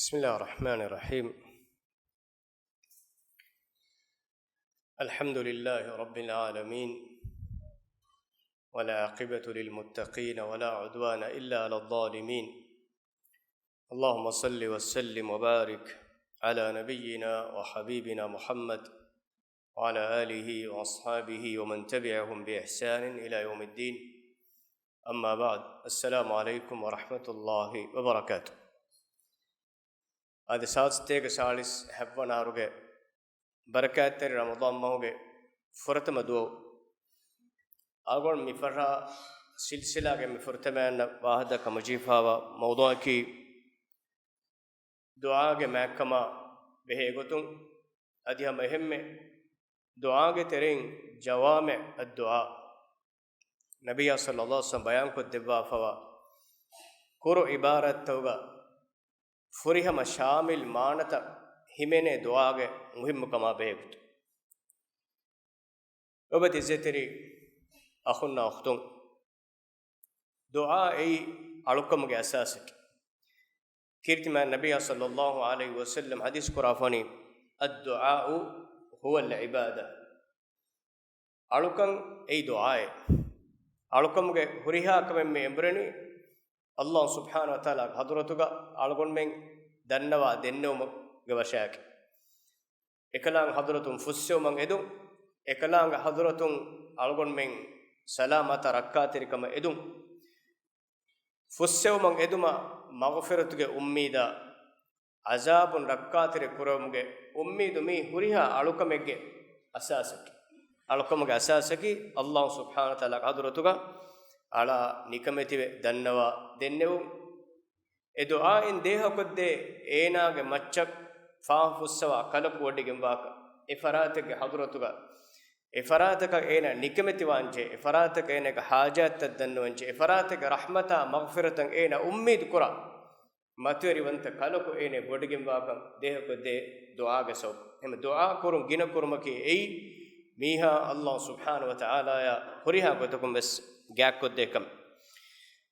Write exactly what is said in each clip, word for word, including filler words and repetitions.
بسم الله الرحمن الرحيم. الحمد لله رب العالمين، والعاقبة للمتقين، ولا عدوان إلا على الظالمين. اللهم صل وسلم وبارك على نبينا وحبيبنا محمد وعلى آله وأصحابه ومن تبعهم بإحسان إلى يوم الدين. أما بعد، السلام عليكم ورحمة الله وبركاته. އަދި ސާދަ ސަތޭކަ ސާޅީސް ހަތްވަނަ އަހަރުގެ ބަރަކާތްތެރި ރަމަޟާން މަހުގެ ފުރަތަމަ ދުވަހު، އަޅުގަނޑު މިފަށާ ސިލްސިލާގެ މި ފުރަތަމަ ވާހަކަ ކަމަށް ޖެހިފައިވާ މައުޟޫޢަކީ ދުޢާގެ މާތްކަމާ ބެހޭ ގޮތުން، އަދި ހަމަ އެހެންމެ ދުޢާގެ ތެރެއިން ޖަވާމިޢު އައްދުޢާ، ނަބިއްޔާ ޞައްލައްލާހު ޢަލައިހި ވަސައްލަމަ ބަޔާންކޮށްދެއްވާފައިވާ ކުރު ޢިބާރާތްތަކުގަ ފުރިހަމަ ޝާމިލް މާނަތައް ހިމެނޭ ދުޢާގެ މުހިއްމުކަމާ ބެހޭ ގޮތުން. ލޮބުވެތި ޢިއްޒަތްތެރި އަޚުންނާ އުޚްތުން، ދުޢާ އެއީ އަޅުކަމުގެ އަސާސަކީ. ކީރިތި މާތް ނަބިއްޔާ ޞައްލައްލާހު ޢަލައިހި ވަސައްލަމަ ޙަދީޘް ކުރާފަނީ، "الدعاء هو العبادة." އަޅުކަން އެއީ ދުޢާއޭ. އަޅުކަމުގެ ހުރިހާ ކަމެއް މި އެނބުރެނީ ﷲ ސުބްޙާނަހޫ ވަތަޢާލާގެ ޙަޟްރަތުގަ އަޅުގަނޑުމެން ދަންނަވާ ދެންނެވުމުގެ ވަށާއެކީ. އެކަލާނގެ ޙަޟްރަތުން ފުއްސެވުމަށް އެދުން، އެކަލާނގެ ޙަޟްރަތުން އަޅުގަނޑުމެން ސަލާމަތާ ރައްކާތެރިކަމަށް އެދުން، ފުއްސެވުމަށް އެދުމަށް މަޣުފިރަތުގެ އުއްމީދާ، ޢަޒާބުން ރައްކާތެރި ކުރެވުމުގެ އުއްމީދު، މީ ހުރިހާ އަޅުކަމެއްގެ އަސާސަކީ. އަޅުކަމުގެ އަސާސަކީ ﷲ ސުބްޙާނަހޫ ވަތަޢާލާގެ ޙަޟްރަތުގަ އަޅާ ނިކަމެތިވެ ދަންނަވާ ދެންނެވުން. އެ ދުޢާއިން ދޭހަކޮށްދޭ އޭނާގެ މައްޗަށް ފާފަ ފުއްސަވާ ކަލަކު ވޮޑިގެންވާކަށް، އެ ފަރާތެއްގެ ޙަޟްރަތުގަ، އެ ފަރާތަކަށް އޭނާ ނިކަމެތިވާންޖެހޭ، އެ ފަރާތަކަށް އޭނާގެ ޙާޖާތްތައް ދަންނަވަންޖެހޭ، އެ ފަރާތެއްގެ ރަޙްމަތާ މަޣްފިރަތަށް އޭނާ އުއްމީދު ކުރާ މަތިވެރިވަންތަ ކަލަކު އޭނާ ވޮޑިގެންވާކަން ދޭހަކޮށްދޭ ދުޢާގެ ސަބަބު. އެހެން ދުޢާ ކުރުން ގިނަ ކުރުމަކީ އެއީ މީހާ ﷲ ސުބްޙާނަހޫ ވަތަޢާލާއާ ހުރިހާ ގޮތަކުން ވެސް ގާތްކޮށްދޭ ކަމެއް.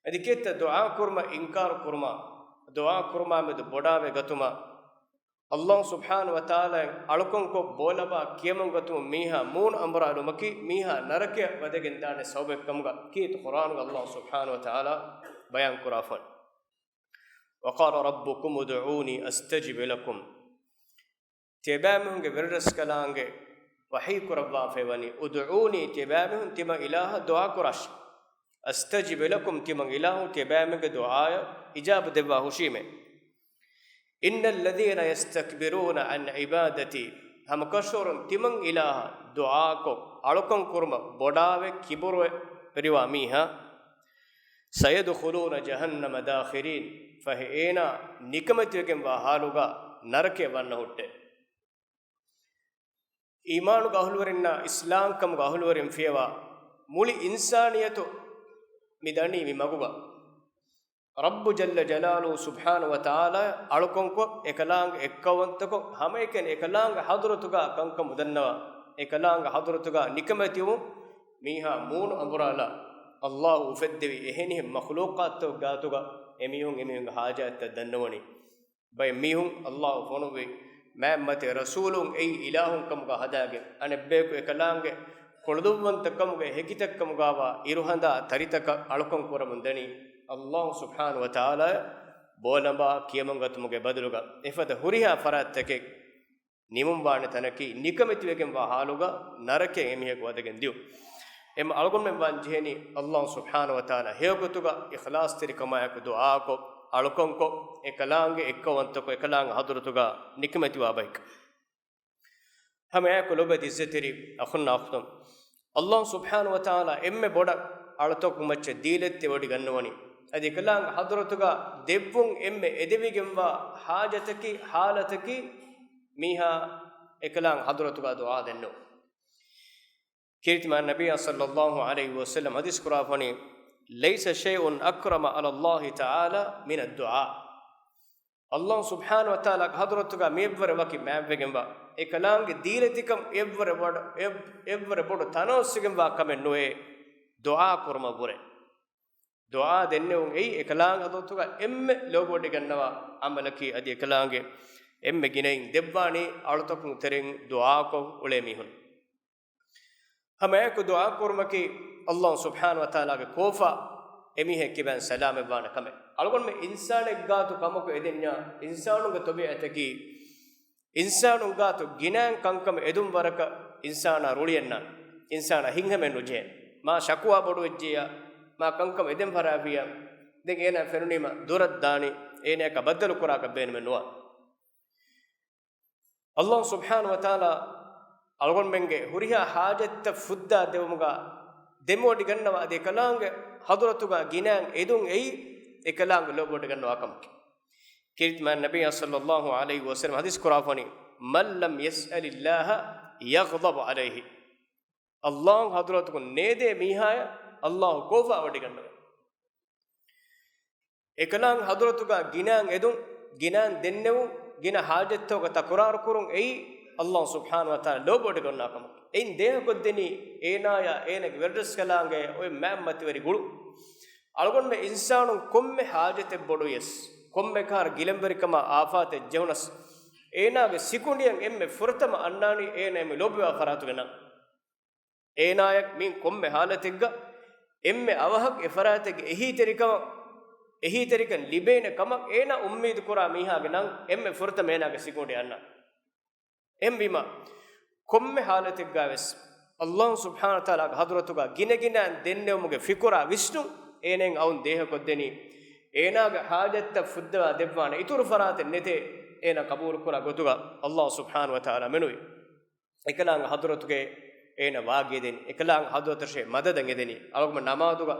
އަދި ކިއެއްތަ ދުޢާ ކުރުމަށް އިންކާރު ކުރުމާ، ދުޢާ ކުރުމާ މެދު ބޮޑާވެ ގަތުމަށް، ﷲ ސުބްޙާނަހޫ ވަތަޢާލާއަށް އަޅުކަންކޮށް ބޯލަބާ ކިޔަމަން ގަތުމަށް މީހާ މޫނު އަނބުރާލުމަކީ މީހާ ނަރަކަޔަށް ވަދެގެން ދާނެ ސަބަބެއް ކަމުގަ ކީރިތި ޤުރްއާނުގަ ﷲ ސުބްޙާނަހޫ ވަތަޢާލާ ބަޔާން ކުރާފަން. "وقال ربكم ادعوني أستجب لكم." ތިޔަބައިމީހުންގެ ވެރިރަސްކަލާނގެ ވަޙީ ކުރައްވާފައި ވަނީ، "ادعوني" ތިޔަބައިމީހުން ތިމަން އިލާހަށް ދުޢާ ކުރާށި. "أستجب لكم" ތިމަން އިލާހު ތިޔަބައިމީހުންގެ ދުޢާއަށް އިޖާބަ ދެއްވާ ހުށީމޭ. "إن الذين يستكبرون عن عبادتي" ހަމަކަށަވަރުން ތިމަން އިލާހަށް ދުޢާކޮށް އަޅުކަން ކުރުމަށް ބޮޑާވެ ކިބުރުވެރިވާ މީހާ، "سيدخلون جهنم داخرين" ފަހެ އޭނާ ނިކަމެތިވެގެންވާ ޙާލުގަ ނަރަކަޔަށް ވަންނަ ހުއްޓޭ. އީމާނުގެ އަހުލުވެރިންނާ އިސްލާމްކަމުގެ އަހުލުވެރިން ފިޔަވާ މުޅި އިންސާނިއްޔަތު މި ދަނީ މި މަގުގަ. ރައްބު ޖައްލަ ޖަލާލުހު ސުބްޙާނަހޫ ވަތަޢާލާ އަޅުކަންކޮށް، އެކަލާނގެ އެއްކައުވަންތަކޮށް، ހަމައެކަނި އެކަލާނގެ ޙަޟްރަތުގަ ކަންކަން މުދަންނަވާ، އެކަލާނގެ ޙަޟްރަތުގަ ނިކަމެތިވުން މީހާ މޫނު އަނބުރާލާ، ﷲ އުފެއްދެވި އެހެނިހެން މަޚްލޫޤާތްތަކުގެ ގާތުގަ އެމީހުން އެމީހުންގެ ޙާޖާތްތައް ދަންނަވަނީ. ބައެއް މީހުން ﷲ ފޮނުއްވި މާތް މަތި ރަސޫލުން އެއީ އިލާހުން ކަމުގަ ހަދާގެން، އަނެއްބަޔަކު އެކަލާނގެ ކޮޅުދުއްވަންތައް ކަމުގަ ހެކިތައް ކަމުގަވާ އިރުހަނދާ ތަރިތަކަށް އަޅުކަން ކުރަމުން ދަނީ ﷲ ސުބްޙާނަހޫ ވަތަޢާލާއަށް ބޯލަނބާ ކިޔަމަންގަތުމުގެ ބަދަލުގަ. އެފަދަ ހުރިހާ ފަރާތްތަކެއް ނިމުންވާނެ ތަނަކީ ނިކަމެތިވެގެންވާ ޙާލުގަ ނަރަކަޔަށް އެމީހަކު ވަދެގެން ދިޔުން. އެމަ އަޅުގަނޑުމެން ވާން ޖެހެނީ ﷲ ސުބްޙާނަހޫ ވަތަޢާލާ ހެޔޮގޮތުގަ އިޚްލާޞްތެރިކަމާއެކު ދުޢާކޮށް، އަޅުކަންކޮށް، އެކަލާނގެ އެއްކައުވަންތަކޮށް، އެކަލާނގެ ޙަޟްރަތުގަ ނިކަމެތިވާ ބަޔަކަށް. ހަމައެއާއެކު ލޮބުވެތި ޢިއްޒަތްތެރި އަޚުންނާ އުޚްތުން، ﷲ ސުބްޙާނަހޫ ވަތަޢާލާ އެންމެ ބޮޑަށް އަޅުތަކު މައްޗަށް ދީލަތްތެރިވޮޑިގަންނަވަނީ، އަދި އެކަލާނގެ ޙަޟްރަތުގަ ދެއްވުން އެންމެ އެދެވިގެންވާ ޙާޖަތަކީ، ޙާލަތަކީ، މީހާ އެކަލާނގެ ޙަޟްރަތުގަ ދުޢާ ދެންނެވުން. ކީރިތި މާތް ނަބިއްޔާ ޞައްލައްލާހު ޢަލައިހި ވަސައްލަމަ ޙަދީޘް ކުރާފަނީ، "ليس شيء أكرم على الله تعالى من الدعاء." ﷲ ސުބްޙާނަހޫ ވަތަޢާލާގެ ޙަޟްރަތުގަ މިއެއްވަރެއް ވަކި މާތްވެގެންވާ، އެކަލާނގެ ދީލަތިކަން އެއްވަރެއް ބޮޑު، އެއް، އެއްވަރެއް ބޮޑު ތަނަވަސްވެގެންވާ ކަމެއް ނުވޭ ދުޢާ ކުރުމަށްވުރެ. ދުޢާ ދެންނެވުން އެއީ އެކަލާނގެ ޙަޟްރަތުގަ އެންމެ ލޯބިވޮޑިގަންނަވާ ޢަމަލަކީ، އަދި އެކަލާނގެ އެންމެ ގިނައިން ދެއްވާނީ އަޅުތަކުން ތެރެއިން ދުޢާކޮށް އުޅޭ މީހުން. ހަމައެކު ދުޢާ ކުރުމަކީ ﷲ ސުބްޙާނަހޫ ވަތަޢާލާގެ ކޯފާ އެމީހެއް ކިބައިން ސަލާމަތްވާނެ ކަމެއް. އަޅުގަނޑުމެން އިންސާނެއްގާތު ކަމަކު އެދެންޏާ، އިންސާނުންގެ ތަބީޢަތަކީ، އިންސާނުންގާތު ގިނައިން ކަންކަމަށް އެދުން ވަރަކަށް އިންސާނާ ރުޅިއެއްނާނެ. އިންސާނާ ހިތްހަމައެއް ނުޖެހޭ. މާ ޝަކުވާ ބޮޑުވެއްޖިއްޔާ، މާ ކަންކަމަށް އެދެން ފަށާފިއްޔާ، ދެން އޭނާ ފެނުނީމަ ދުރަށް ދާނީ، އޭނާއަކަށް ބައްދަލު ކުރާކަށް ބޭނުމެއް ނުވާނެ. ﷲ ސުބްޙާނަހޫ ވަތަޢާލާ އަޅުގަނޑުމެންގެ ހުރިހާ ޙާޖަތްތައް ފުއްދާ ދެވުމުގަ ދެމިވޮޑިގަންނަވާ، އަދި އެކަލާނގެ ޙަޟްރަތުގަ ގިނައިން އެދުން އެއީ އެކަލާނގެ ލޯބިވޮޑިގަންނަވާ ކަމަކީ. ކީރިތި މާތް ނަބިއްޔާ ޞައްލައްލާހު ޢަލައިހި ވަސައްލަމަ ޙަދީޘް ކުރާފަނީ، "مَنْ لَمْ يَسْأَلِ اللَّهَ يَغْضَبْ عَلَيْهِ." ﷲ ޙަޟްރަތުގަ ނޭދޭ މީހާޔަށް ﷲ ކޯފާވޮޑިގަންނަވާ. އެކަލާނގެ ޙަޟްރަތުގަ ގިނައިން އެދުން، ގިނައިން ދެންނެވުން، ގިނަ ޙާޖަތްތަކުގަ ތަކުރާރު ކުރުން އެއީ ﷲ ސުބްޙާނަހޫ ވަތަޢާލާ ލޯބިވޮޑިގަންނަވާ ކަމަކީ. އެއިން ދޭހަކޮށްދެނީ އޭނާޔާ އޭނާގެ ވެރިރަސްކަލާނގެ އޮތް މާތް މަތިވެރި ގުޅުން. އަޅުގަނޑުމެން އިންސާނުން ކޮންމެ ޙާޖަތެއް ބޮޑުވިޔަސް، ކޮންމެ ކަހަލަ ގިލަންވެރިކަމާ އާފާތެއް ޖެހުނަސް، އޭނާގެ ސިކުނޑިއަށް އެންމެ ފުރަތަމަ އަންނާނީ އޭނާ އެންމެ ލޯބިވާ ފަރާތުގެ ނަން. އޭނާޔަށް މިއިން ކޮންމެ ޙާލަތެއްގަ އެންމެ އަވަހަށް އެ ފަރާތެއްގެ އެހީތެރިކަމަށް، އެހީތެރިކަން ލިބޭނެ ކަމަށް އޭނާ އުއްމީދު ކުރާ މީހާގެ ނަން އެންމެ ފުރަތަމަ އޭނާގެ ސިކުނޑި އަންނާނެ. އެހެންވީމަ، ކޮންމެ ޙާލަތެއްގަވެސް ﷲ ސުބްޙާނަހޫ ވަތަޢާލާގެ ޙަޟްރަތުގަ ގިނަގިނައިން ދެންނެވުމުގެ ފިކުރާ ވިސްނުން އޭނައިން އައުން ދޭހަކޮށްދެނީ، އޭނާގެ ޙާޖަތްތައް ފުއްދަވާ ދެއްވާނެ އިތުރު ފަރާތެއް ނެތޭ އޭނާ ޤަބޫލުކުރާ ގޮތުގަ ﷲ ސުބްޙާނަހޫ ވަތަޢާލާ މެނުވީ. އެކަލާނގެ ޙަޟްރަތުގައި އޭނަ ވާގިއެދެނީ، އެކަލާނގެ ޙަޟްރަތަށޭ މަދަދަށް އެދެނީ. އަޅުގަނޑު ނަމާދުގަ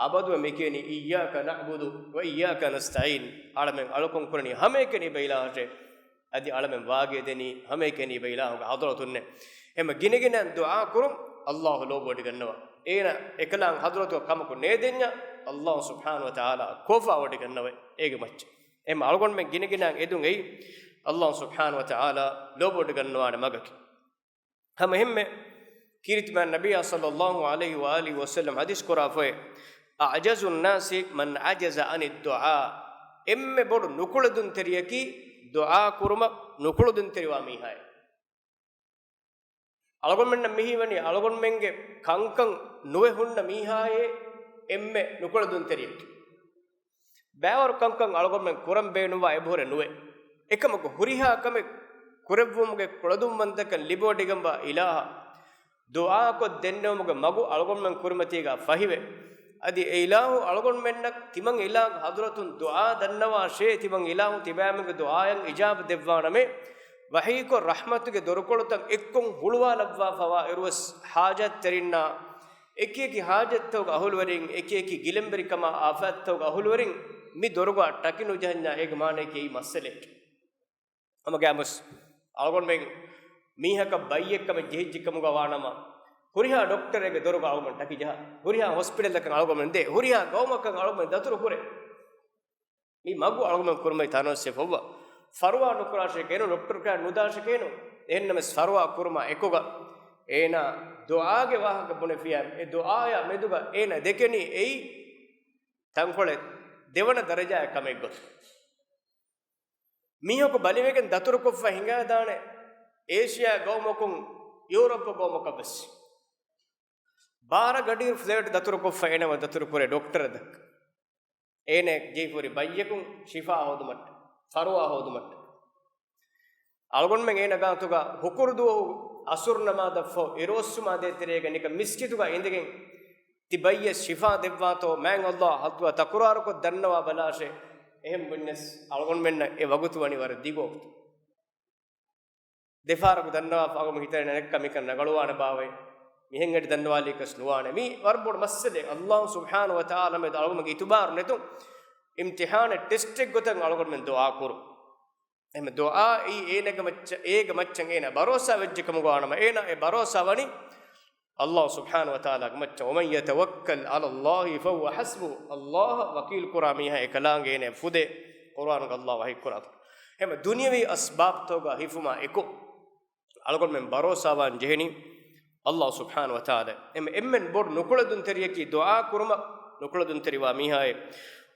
އަބަދުވެ މިކިޔަނީ، "إِيَّاكَ نَعْبُدُ وَإِيَّاكَ نَسْتَعِينُ." އަޅަމެން އަޅުކަން ކުރަނީ ހަމައެކަނި އިބަ އިލާހަށޭ. އަދި އަޅަމެން ވާގިއެދެނީ ހަމައެކަނި އިބަ އިލާހުގެ ޙަޟްރަތުންނޭ. އެހެންމަ ގިނަގިނައިން ދުޢާ ކުރުން ﷲ ލޯބިވޮޑިގަންނަވާ. އޭނަ އެކަލާނގެ ޙަޟްރަތުގަ ކަމަކު ނޭދެންޏާ ﷲ ސުބްޙާނަހޫ ވަތަޢާލާ ކޯފާވޮޑިގަންނަވައި އޭގެ މައްޗަށް. އެހެންމަ އަޅުގަނޑުމެން ގިނަގިނައިން އެދުން އެއީ ﷲ ސުބްޙާނަހޫ ވަތަޢާލާ ލޯބިވޮޑިގަންނަވާނެ މަގަކީ. ހަމަ އެހެންމެ ކީރިތި މާތް ނަބިއްޔާ ޞައްލައްލާހު ޢަލައިހި ވައާލިހި ވަސައްލަމަ ޙަދީޘް ކުރާފައި، "أَعْجَزُ النَّاسِ مَنْ عَجَزَ عَنِ الدُّعَاءِ." އެންމެ ބޮޑު ނުކުޅެދުންތެރިޔަކީ ދުޢާ ކުރުމަށް ނުކުޅެދުންތެރިވާ މީހާއޭ. އަޅުގަނޑުމެންނަށް މިހީވަނީ އަޅުގަނޑުމެންގެ ކަންކަން ނުވެ ހުންނަ މީހާއޭ އެންމެ ނުކުޅެދުންތެރިޔަކީ. ބައިވަރު ކަންކަން އަޅުގަނޑުމެން ކުރަން ބޭނުންވާ އެބަހުރެއް ނުވޭ. އެކަމަކު ހުރިހާ ކަމެއް ކުރެއްވުމުގެ ކުޅަދުންވަންތަކަން ލިބިވޮޑިގެންވާ އިލާހަށް ދުޢާކޮށް ދެންނެވުމުގެ މަގު އަޅުގަނޑުމެން ކުރިމަތީގަ ފަހިވެ. އަދި އެ އިލާހު އަޅުގަނޑުމެންނަށް ތިމަން އިލާހު ޙަޟްރަތުން ދުޢާ ދަންނަވާށޭ، ތިމަން އިލާހު ތިބާމެންގެ ދުޢާއަށް އިޖާބަ ދެއްވާނަމޭ، ވަޙީކޮށް ރަޙްމަތުގެ ދޮރުކޮޅުތައް އެއްކޮށް ހުޅުވާލައްވާފަވާ އިރުވެސް ޙާޖަތްތެރިންނާ އެކިއެކި ޙާޖަތްތަކުގެ އަހުލުވެރިން، އެކިއެކި ގިލަންވެރިކަމާ އާފާތްތަކުގެ އަހުލުވެރިން މި ދޮރުގަ ޓަކި ނުޖަހަންޏާ އޭގެ މާނަޔަކީ އެއީ މައްސަލައެކޭ. ހަމަގައިމުވެސް އަޅުގަނޑުމެން މީހަކަށް ބައްޔެއްކަމެއް ޖެހިއްޖެކަމުގަ ވާނަމަ، ހުރިހާ ޑޮކްޓަރެއްގެ ދޮރުގަ އަޅުގަނޑު ޓަކި ޖަހާ، ހުރިހާ ހޮސްޕިޓަލަކަށް އަޅުގަނޑުމެން ދޭ، ހުރިހާ ގައުމަކަށް އަޅުގަނޑުމެން ދަތުރު ކުރޭ. މި މަގު އަޅުގަނޑުމެން ކުރުމަށް ތަނަވަސްވެފައްވާ. ފަރުވާ ނުކުރާށޭ ކޭނު، ޑޮކްޓަރު ކާ ނުދާށޭ ކޭނު. އެހެންނަމަސް ފަރުވާ ކުރުމާ އެކުގަ އޭނާ ދުޢާގެ ވާހަކަ ބުނެފިޔާ، އެ ދުޢާޔާ މެދުގަ އޭނާ ދެކެނީ އެއީ ތަންކޮޅެއް ދެވަނަ ދަރަޖާއެއް ކަމެއް ގޮތުން. މީހަކު ބަލިވެގެން ދަތުރުކޮށްފަ ހިނގާދާނެ އޭޝިޔާ ގައުމަކުން ޔޫރަޕް ގައުމަކަށް ވެސް. ބާރަ ގަޑިއިރު ފްލައިޓް ދަތުރުކޮށްފަ އޭނަމަ ދަތުރުކުރޭ ޑޮކްޓަރަށް ދައްކަ. އޭނަ ޖެހިފަހުރި ބައްޔަކުން ޝިފާ ހޯދުމަށްޓަކާ، ފަރުވާ ހޯދުމަށްޓަކާ. އަޅުގަނޑުމެން އޭނަ ގާތުގަ ހުކުރު ދުވަހު އަސުރު ނަމާދަށްފަހު އިރުއޮއްސުމާ ދޭތެރޭގަ ނިކަން މިސްކިތުގަ އިނދެގެން ތި ބައްޔަށް ޝިފާ ދެއްވާތޯ، މާތް ﷲ ޙަޟްރަތުގަ ތަކުރާރުކޮށް ދަންނަވާ ބަލާށޭ. އެހެން ބުންޏަސް އަޅުގަނޑުމެންނަށް އެ ވަގުތު ވަނީ ވަރަށް ދިގު ވަގުތެއް. ދެފަހަރަކު ދަންނަވާފަ އަޅުގަނޑު ހިތަށް އަނެއްކާ މިކަން ރަނގަޅުވާނެ ބާވައޭ. މިހެން އެއްޗެއް ދަންނަވާލީކަސް ނުވާނެ. މީ ވަރަށް ބޮޑު މައްސަލައެއް. ﷲ ސުބްޙާނަހޫ ވަތަޢާލާ މެދު އަޅުގަނޑުމެންގެ އިތުބާރު ނެތުން، އިމްތިޙާނެއް، ޓެސްޓެއް ގޮތަށް އަޅުގަނޑުމެން ދުޢާ ކުރުން. އެހެން ދުޢާ އެއީ އޭނަގެ މައްޗަށް، އޭގެ މައްޗަށް އޭނަ ބަރޯސާ ވެއްޖެ ކަމުގަ ވާނަމަ، އޭނަ އެ ބަރޯސާ ވަނީ ﷲ ސުބްޙާނަހޫ ވަތަޢާލާގެ މައްޗަށް. "وَمَنْ يَتَوَكَّلْ عَلَى اللَّهِ فَهُوَ حَسْبُهُ." ﷲ އަށް ވަކީލު ކުރާ މީހާ އެކަލާނގެ އޭނަ ފުދޭ. ޤުރުއާނުގަ ﷲ ވަޙީ ކުރާ. އެހެން ދުނިޔަވީ އަސްބާބްތަކުގަ ހިފުމާ އެކު އަޅުގަނޑުމެން ބަރޯސާވާން ޖެހެނީ ﷲ ސުބްޙާނަހޫ ވަތަޢާލާ. އެމެ-، އެންމެން ބޮޑު ނުކުޅެދުންތެރިޔަކީ ދުޢާ ކުރުމަށް ނުކުޅަދުންތެރިވާ މީހާއޭ.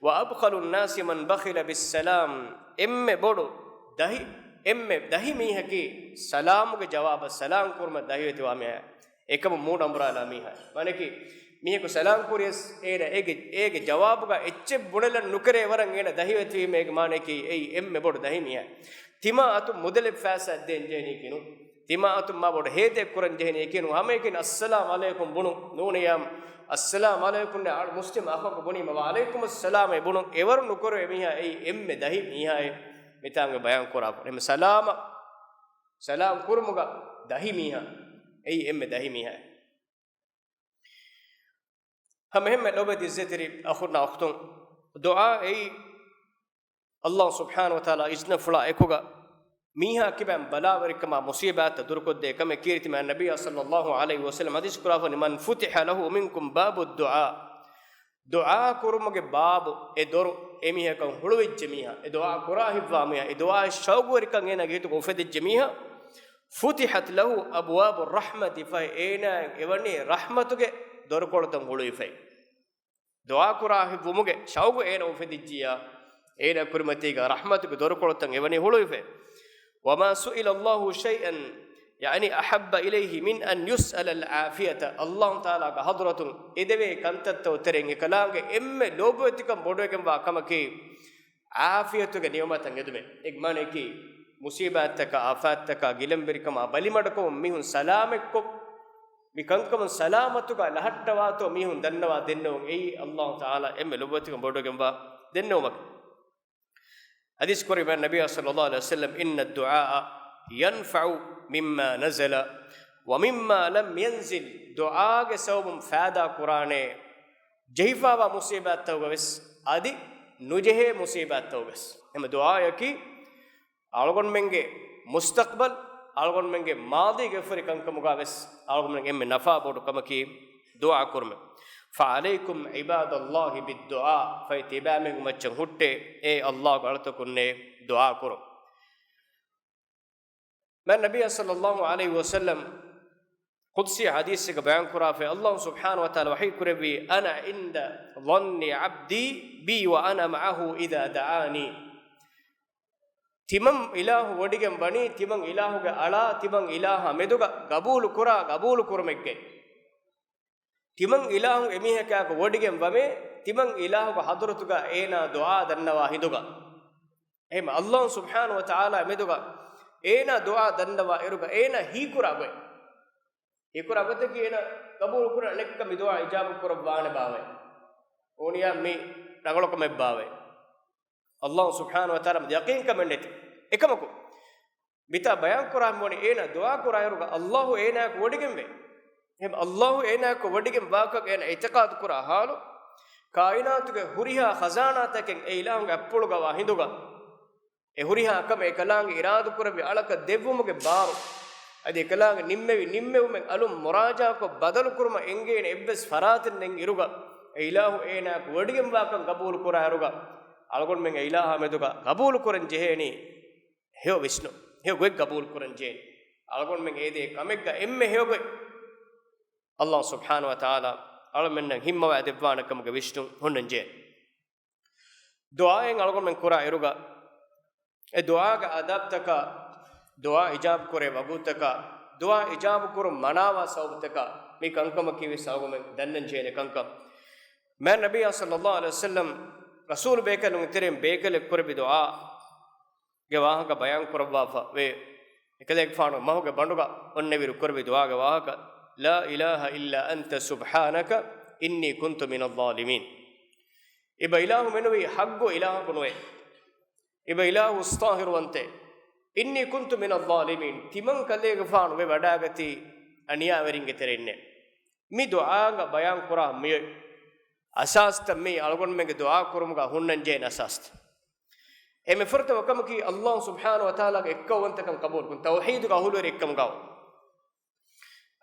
وأبخل الناس من بخل بالسلام. އެންމެ ބޮޑު ދަހި، އެންމެ ދަހި މީހަކީ ސަލާމުގެ ޖަވާބަށް، ސަލާމް ކުރުމަށް ދަހިވެތިވާ މީހާ. އެކަމުން މޫނު އަނބުރާލާ މީހާ. މާނައަކީ، މީހަކު ސަލާމް ކުރިޔަސް އޭނަ އޭގެ، އޭގެ ޖަވާބުގަ އެއްޗެއް ބުނެލަން ނުކެރޭ ވަރަށް އޭނަ ދަހިވެތިވީމޭގެ މާނައަކީ އެއީ އެންމެ ބޮޑު ދަހި މީހާ. ތިމާ އަތުން މުދަލެއް ފައިސާ ދޭން ޖެހެނީކީ ނޫން. ތިމާ އަތުން މާ ބޮޑު ހޭދައެއް ކުރަން ޖެހެނީކީ ނޫން. ހަމައެކަނި އައްސަލާމް ޢަލައިކުމް ބުނުން ނޫނިޔާމް. އައްސަލާމް ޢަލައިކުމް ނޭ އަޅު މުސްލިމް އަޚަކު ބުނީމަ ވަޢަލައިކުމުއްސަލާމް އޭ ބުނުން އެވަރު ނުކުރެވޭ މީހާ އެއީ އެންމެ ދަހި މީހާއޭ. މިތާނގެ ބަޔާން ކުރާ ކުރި. އެންމެ ސަލާމަ، ސަލާމް ކުރުމުގަ ދަހި މީހާ. އެއީ އެންމެ ދަހި މީހާ. ހަމަ އެހެންމެ ލޯބިވެތި އިއްޒަތްތެރި އަޚުންނާ އުޚްތުން، ދުޢާ އެއީ ﷲ ސުބްޙާނަހޫ ވަތަޢާލާ އިޒްނަފުޅާ އެކުގަ މީހާ ކިބައިން ބަލާވެރިކަމާ މުޞީބާތްތައް ދުރުކޮށްދޭ ކަމެއް. ކީރިތި މާތް ނަބިއްޔާ ޞައްލައްލާހު ޢަލައިހި ވަސައްލަމް ޙަދީޘް ކުރާފަ، من فتح له منكم باب الدعاء. ދުޢާ ކުރުމުގެ ބާބު، އެ ދޮރު، އެމީހަކަށް ހުޅުވިއްޖެ މީހާ، އެ ދުޢާ ކުރާ ހިތްވާ މީހާ، އެ ދުޢާއަށް ޝައުގުވެރިކަން އޭނާގެ ހިތުގަ އުފެދިއްޖެ މީހާ، فتحت له أبواب الرحمة، ފަހެ އޭނާއަށް އެވަނީ ރަޙްމަތުގެ ދޮރުކޮޅުތައް ހުޅުވިފައި. ދުޢާ ކުރާ ހިތްވުމުގެ ޝައުގު އޭނަ އުފެދިއްޖިއްޔާ، އޭނާ ކުރިމަތީގަ ރަޙްމަތުގެ ދޮރުކޮޅުތައް އެވަނީ ހުޅުވިފައި. وما سئل الله شيئا، يعني، أحب إليه من أن يسأل العافية. ﷲ ތަޢާލާގެ ޙަޟްރަތުން އެދެވޭ ކަންތައްތައް ތެރެއިން އެކަލާނގެ އެންމެ ލޯބިވެތިކަން ބޮޑުވެގެންވާ ކަމަކީ، ޢާފިޔަތުގެ ނިޢުމަތަށް އެދުމެއް. އޭގެ މާނައަކީ، މުޞީބާތްތަކާ، އާފާތްތަކާ، ގިލަންވެރިކަމާ ބަލިމަޑުކަމުން މީހުން ސަލާމަތްކޮށް، މި ކަންކަމުން ސަލާމަތުގަ ލަހައްޓަވާތޯ މީހުން ދަންނަވާ ދެންނެވުން. އެއީ ﷲ ތަޢާލާ އެންމެ ލޯބިވެތިކަން ބޮޑުވެގެންވާ ދެންނެވުމަކީ. ޙަދީޘް ކުރި މާތް ނަބިއްޔާ ޞައްލައްލާހު ޢަލައިހި ވަސައްލަމް، إن الدعاء ينفع مما نزل ومما لم ينزل. ދުޢާގެ ސަބަބުން ފައިދާ ކުރާނެ ޖެހިފާވާ މުޞީބާތްތަކުގަވެސް، އަދި ނުޖެހޭ މުޞީބާތްތަކުގަވެސް. އެހެން ދުޢާއަކީ އަޅުގަނޑުމެންގެ މުސްތަޤްބަލް، އަޅުގަނޑުމެންގެ މާޟީގެފުރި ކަންކަމުގަވެސް އަޅުގަނޑުމެން އެންމެ ނަފާ ބޮޑު ކަމަކީ ދުޢާ ކުރުމެއް. فعليكم عباد الله بالدعاء، ފަހެ ތިބާމީހުން މައްޗަށް ހުއްޓޭ، އޭ ﷲގެ އަޅުތަކުންނޭ، ދުޢާ ކުރުން. މާތް ނަބިއްޔާ ޞައްލައްލާހު ޢަލައިހި ވަސައްލަމް ޤުދުސީ ޙަދީޘެއްގަ ބަޔާން ކުރާފައި، ﷲ ސުބްޙާނަހޫ ވަތަޢާލާ ވަޙީ ކުރެއްވީ، أنا عند ظن عبدي بي وأنا معه إذا دعاني. ތިމަން އިލާހު ވޮޑިގެން ވަނީ، ތިމަން އިލާހުގެ އަޅާ، ތިމަން އިލާހާ މެދުގަ ގަބޫލު ކުރާ ގަބޫލު ކުރުމެއްގައި. ތިމަން އިލާހު އެމީހަކާއެކު ވޮޑިގެން ވަމޭ، ތިމަން އިލާހުގެ ޙަޟްރަތުގަ އޭނާ ދުޢާ ދަންނަވާ ހިނދުގަ. އެހެން ﷲ ސުބްޙާނަހޫ ވަތަޢާލާ މެދުގަ އޭނާ ދުޢާ ދަންނަވާ އިރުގަ އޭނާ ހީކުރާ ގޮތް. ހީކުރާ ގޮތަކީ އޭނާ ގަބޫލު ކުރާ ނެއްކަ މި ދުޢާ އިޖާބަ ކުރައްވާނެ ބާވައި. އޯނިޔާ މި ރަނގަޅު ކަމެއް ބާވައި. ﷲ ސުބްޙާނަހޫ ވަތަޢާލާ މެދު ޔަޤީންކަމެއް ނެތި. އެކަމަކު، މިތާ ބަޔާން ކުރާ މިވަނީ އޭނާ ދުޢާ ކުރާ އިރުގަ ﷲ އޭނާއެކު ވޮޑިގެންވޭ. އެހެން ﷲ އޭނާއެކު ވޮޑިގެން ވާކަށް އޭނާ އިޢްތިޤާދު ކުރާ ޙާލު، ކާއިނާތުގެ ހުރިހާ ޚަޒާނާތަކެއް އެ އިލާހުގެ އަތްޕުޅުގަ ވާ ހިނދުގަ، އެ ހުރިހާ ކަމެއް އެކަލާނގެ އިރާދަކުރެއްވި އަޅަކަށް ދެއްވުމުގެ ބާރު، އަދި އެކަލާނގެ ނިންމެވި ނިންމެވުމެއް އަލުން މުރާޖާކޮށް ބަދަލުކުރުމަށް އެނގޭނެ އެއްވެސް ފަރާތެއް ނެތް އިރުގަ، އެ އިލާހު އޭނާއެކު ވޮޑިގެންވާކަން ގަބޫލު ކުރާ އިރުގަ، އަޅުގަނޑުމެން އެ އިލާހާ މެދުގަ ގަބޫލު ކުރަން ޖެހޭނީ ހެޔޮ ވިސްނުން، ހެޔޮ ގޮތް ގަބޫލު ކުރަން ޖެހޭނީ. އަޅުގަނޑުމެން އެދޭ ކަމެއްގަ އެންމެ ހެޔޮ ގޮތް ﷲ ސުބްޙާނަހޫ ވަތަޢާލާ އަޅުމެންނަށް ހިންމަވާ ދެއްވާނެ ކަމުގެ ވިސްނުން ހުންނަން ޖެހޭނެ. ދުޢާއެއް އަޅުގަނޑުމެން ކުރާ އިރުގަ، އެ ދުޢާގެ އަދާބުތަކާ، ދުޢާ އިޖާބަ ކުރޭ ވަގުތުތަކާ، ދުޢާ އިޖާބަ ކުރުން މަނާވާ ސަބަބުތަކާ، މި ކަންކަމަކީ ވެސް އަޅުގަނޑުމެން ދަންނަން ޖެހޭނެ ކަންކަން. މާތް ނަބިއްޔާ ޞައްލައްލާހު ޢަލައިހި ވަސައްލަމް ރަސޫލު ބޭކަލުންގެ ތެރެއިން ބޭކަލެއް ކުރެއްވި ދުޢާ ގެ ވާހަކަ ބަޔާން ކުރައްވާފަ ވޭ. އެކަލޭގެފާނު މަހުގެ ބަނޑުގަ އޮންނެވިއިރު ކުރެއްވި ދުޢާގެ ވާހަކަ، لا إله إلا أنت سبحانك إني كنت من الظالمين. އިބަ އިލާހު މެނުވީ ޙައްޤު އިލާހަކު ނުވޭ. އިބަ އިލާހު އިސްޠާހިރުވަންތޭ. إني كنت من الظالمين. ތިމަން ކަލޭގެފާނު ވެ ވަޑާގަތީ އަނިޔާވެރިންގެ ތެރެއިންނޭ. މި ދުޢާގަ ބަޔާން ކުރާ މިއޮތް އަސާސްތައް މީ އަޅުގަނޑުމެންގެ ދުޢާ ކުރުމުގަ ހުންނަން ޖެހޭނެ އަސާސްތައް. އެންމެ ފުރަތަމަ ކަމަކީ، ﷲ ސުބްޙާނަހޫ ވަތަޢާލާގެ އެއްކައުވަންތަކަން ޤަބޫލުކުރުން، ތައުޙީދުގެ އަހުލުވެރި އެއްކަމުގަ.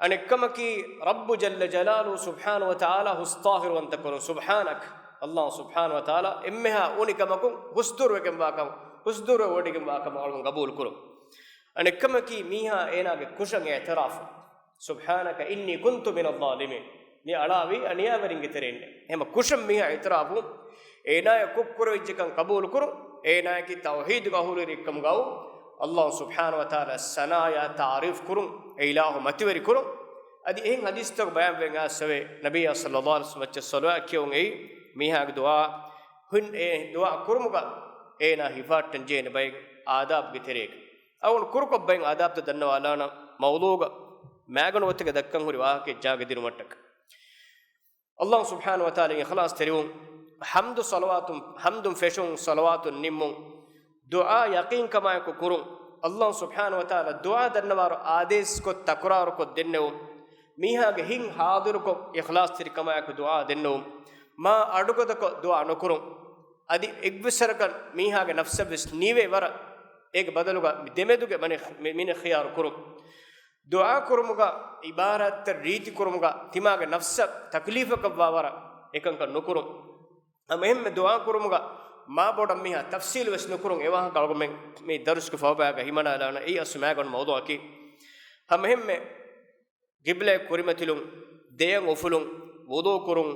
އަނެއްކަމަކީ، ރައްބު ޖައްލަ ޖަލާލުހު ސުބްޙާނަހޫ ވަތަޢާލާ ހުސްޠާހިރުވަންތަ ކުރުން، ސުބްޙާނަކަ. ﷲ ސުބްޙާނަހޫ ވަތަޢާލާ އެންމެހާ އުނިކަމަކުން ހުސްދުރުވެގެންވާކަން، ހުސްދުރުވެވޮޑިގެންވާކަމަށް އަޅުގަނޑު ޤަބޫލުކުރުން. އަނެއްކަމަކީ، މީހާ އޭނާގެ ކުށަށް އިޢުތިރާފު، سبحانك إني كنت من الظالمين. މި އަޅާވީ އަނިޔާވެރިންގެ ތެރެއިން. އެހެމަ ކުށަށް މީހާ އިތުރާފު، އޭނާޔަށް ކުށްކުރެވިއްޖެކަން ޤަބޫލުކުރުން، އޭނާޔަކީ ތައުޙީދުގެ އަހުލުވެރިއެއްކަމުގައު، ﷲ ސުބްޙާނަހު ވަތަޢާލާ ސަނާޔާ ތަޢުރީފް ކުރުން، އެ އިލާހު މަތިވެރި ކުރުން. އަދި އެހެން ޙަދީޘްތަކު ބަޔާންވެގެން އައިސްފަވޭ، ނަބިއްޔާ ޞައްލައްލާހު ޢަލައިހި ވަސައްލަމަ މައްޗަށް ޞަލަވާތް ކިޔެވުން އެއީ، މީހާގެ ދުޢާ ހުން އެ ދުޢާ ކުރުމުގަ އޭނާ ހިފާއްޓަން ޖެހޭނެ ބައެއް އާދާބުގެ ތެރޭގަ. އަޅުގަނޑު ކުރުކޮށް ބައެއް އާދާބުތައް ދަންނަވާލާނަން މައުޟޫޢުގަ މައިގަނޑު ގޮތެއްގަ ދައްކަން ހުރި ވާހަކައެއް ޖާގަ ދިނުމަށްޓަކަ. ﷲ ސުބްޙާނަހު ވަތަޢާލާ އިޚްލާޞް ތެރިވުން، ޙަމްދު ޞަލަވާތުން، ޙަމްދުން ފެށުން، ޞަލަވާތުން ނިންމުން، ދުޢާ ޔަޤީންކަމާއެކު ކުރުން. ﷲ ސުބްޙާނަހު ވަތަޢާލާ ދުޢާ ދަންނަވާރު އާދޭސްކޮށް، ތަކުރާރުކޮށް ދެންނެވުން. މީހާގެ ހިތް ޙާޟިރުކޮށް، އިޚްލާޞްތެރިކަމާއެކު ދުޢާ ދެންނެވުން. މާ އަޑުގަދަކޮށް ދުޢާ ނުކުރުން. އަދި އެއްވެސް ވަރަކަށް މީހާގެ ނަފްސަށްވެސް ނީވޭ ވަރަށް، އޭގެ ބަދަލުގަ މި ދެމެދުގެ މަނި-، މި-، މިނެ ޚިޔާރު ކުރުން. ދުޢާ ކުރުމުގަ، ޢިބާރާތްތައް ރީތި ކުރުމުގަ، ތިމާގެ ނަފްސަށް ތަކްލީފަކަށްވާ ވަރަށް އެކަންކަން ނުކުރުން. ހަމައެހެންމެ ދުޢާ ކުރުމުގަ މާ ބޮޑަށް މީހާ ތަފްޞީލު ވެސް ނުކުރުން. އެ ވާހަކަ އަޅުގަނޑުމެން މި ދަރުސްގެ ފަހުބައިގަ ހިމަނާލާނަން. އެއީ އަސްލު މައިގަނޑު މައުޟޫޢަކީ. ހަމައެހެންމެ ޤިބްލައަށް ކުރިމަތިލުން، ދެޔަށް އުފުލުން، ވުޟޫ ކުރުން،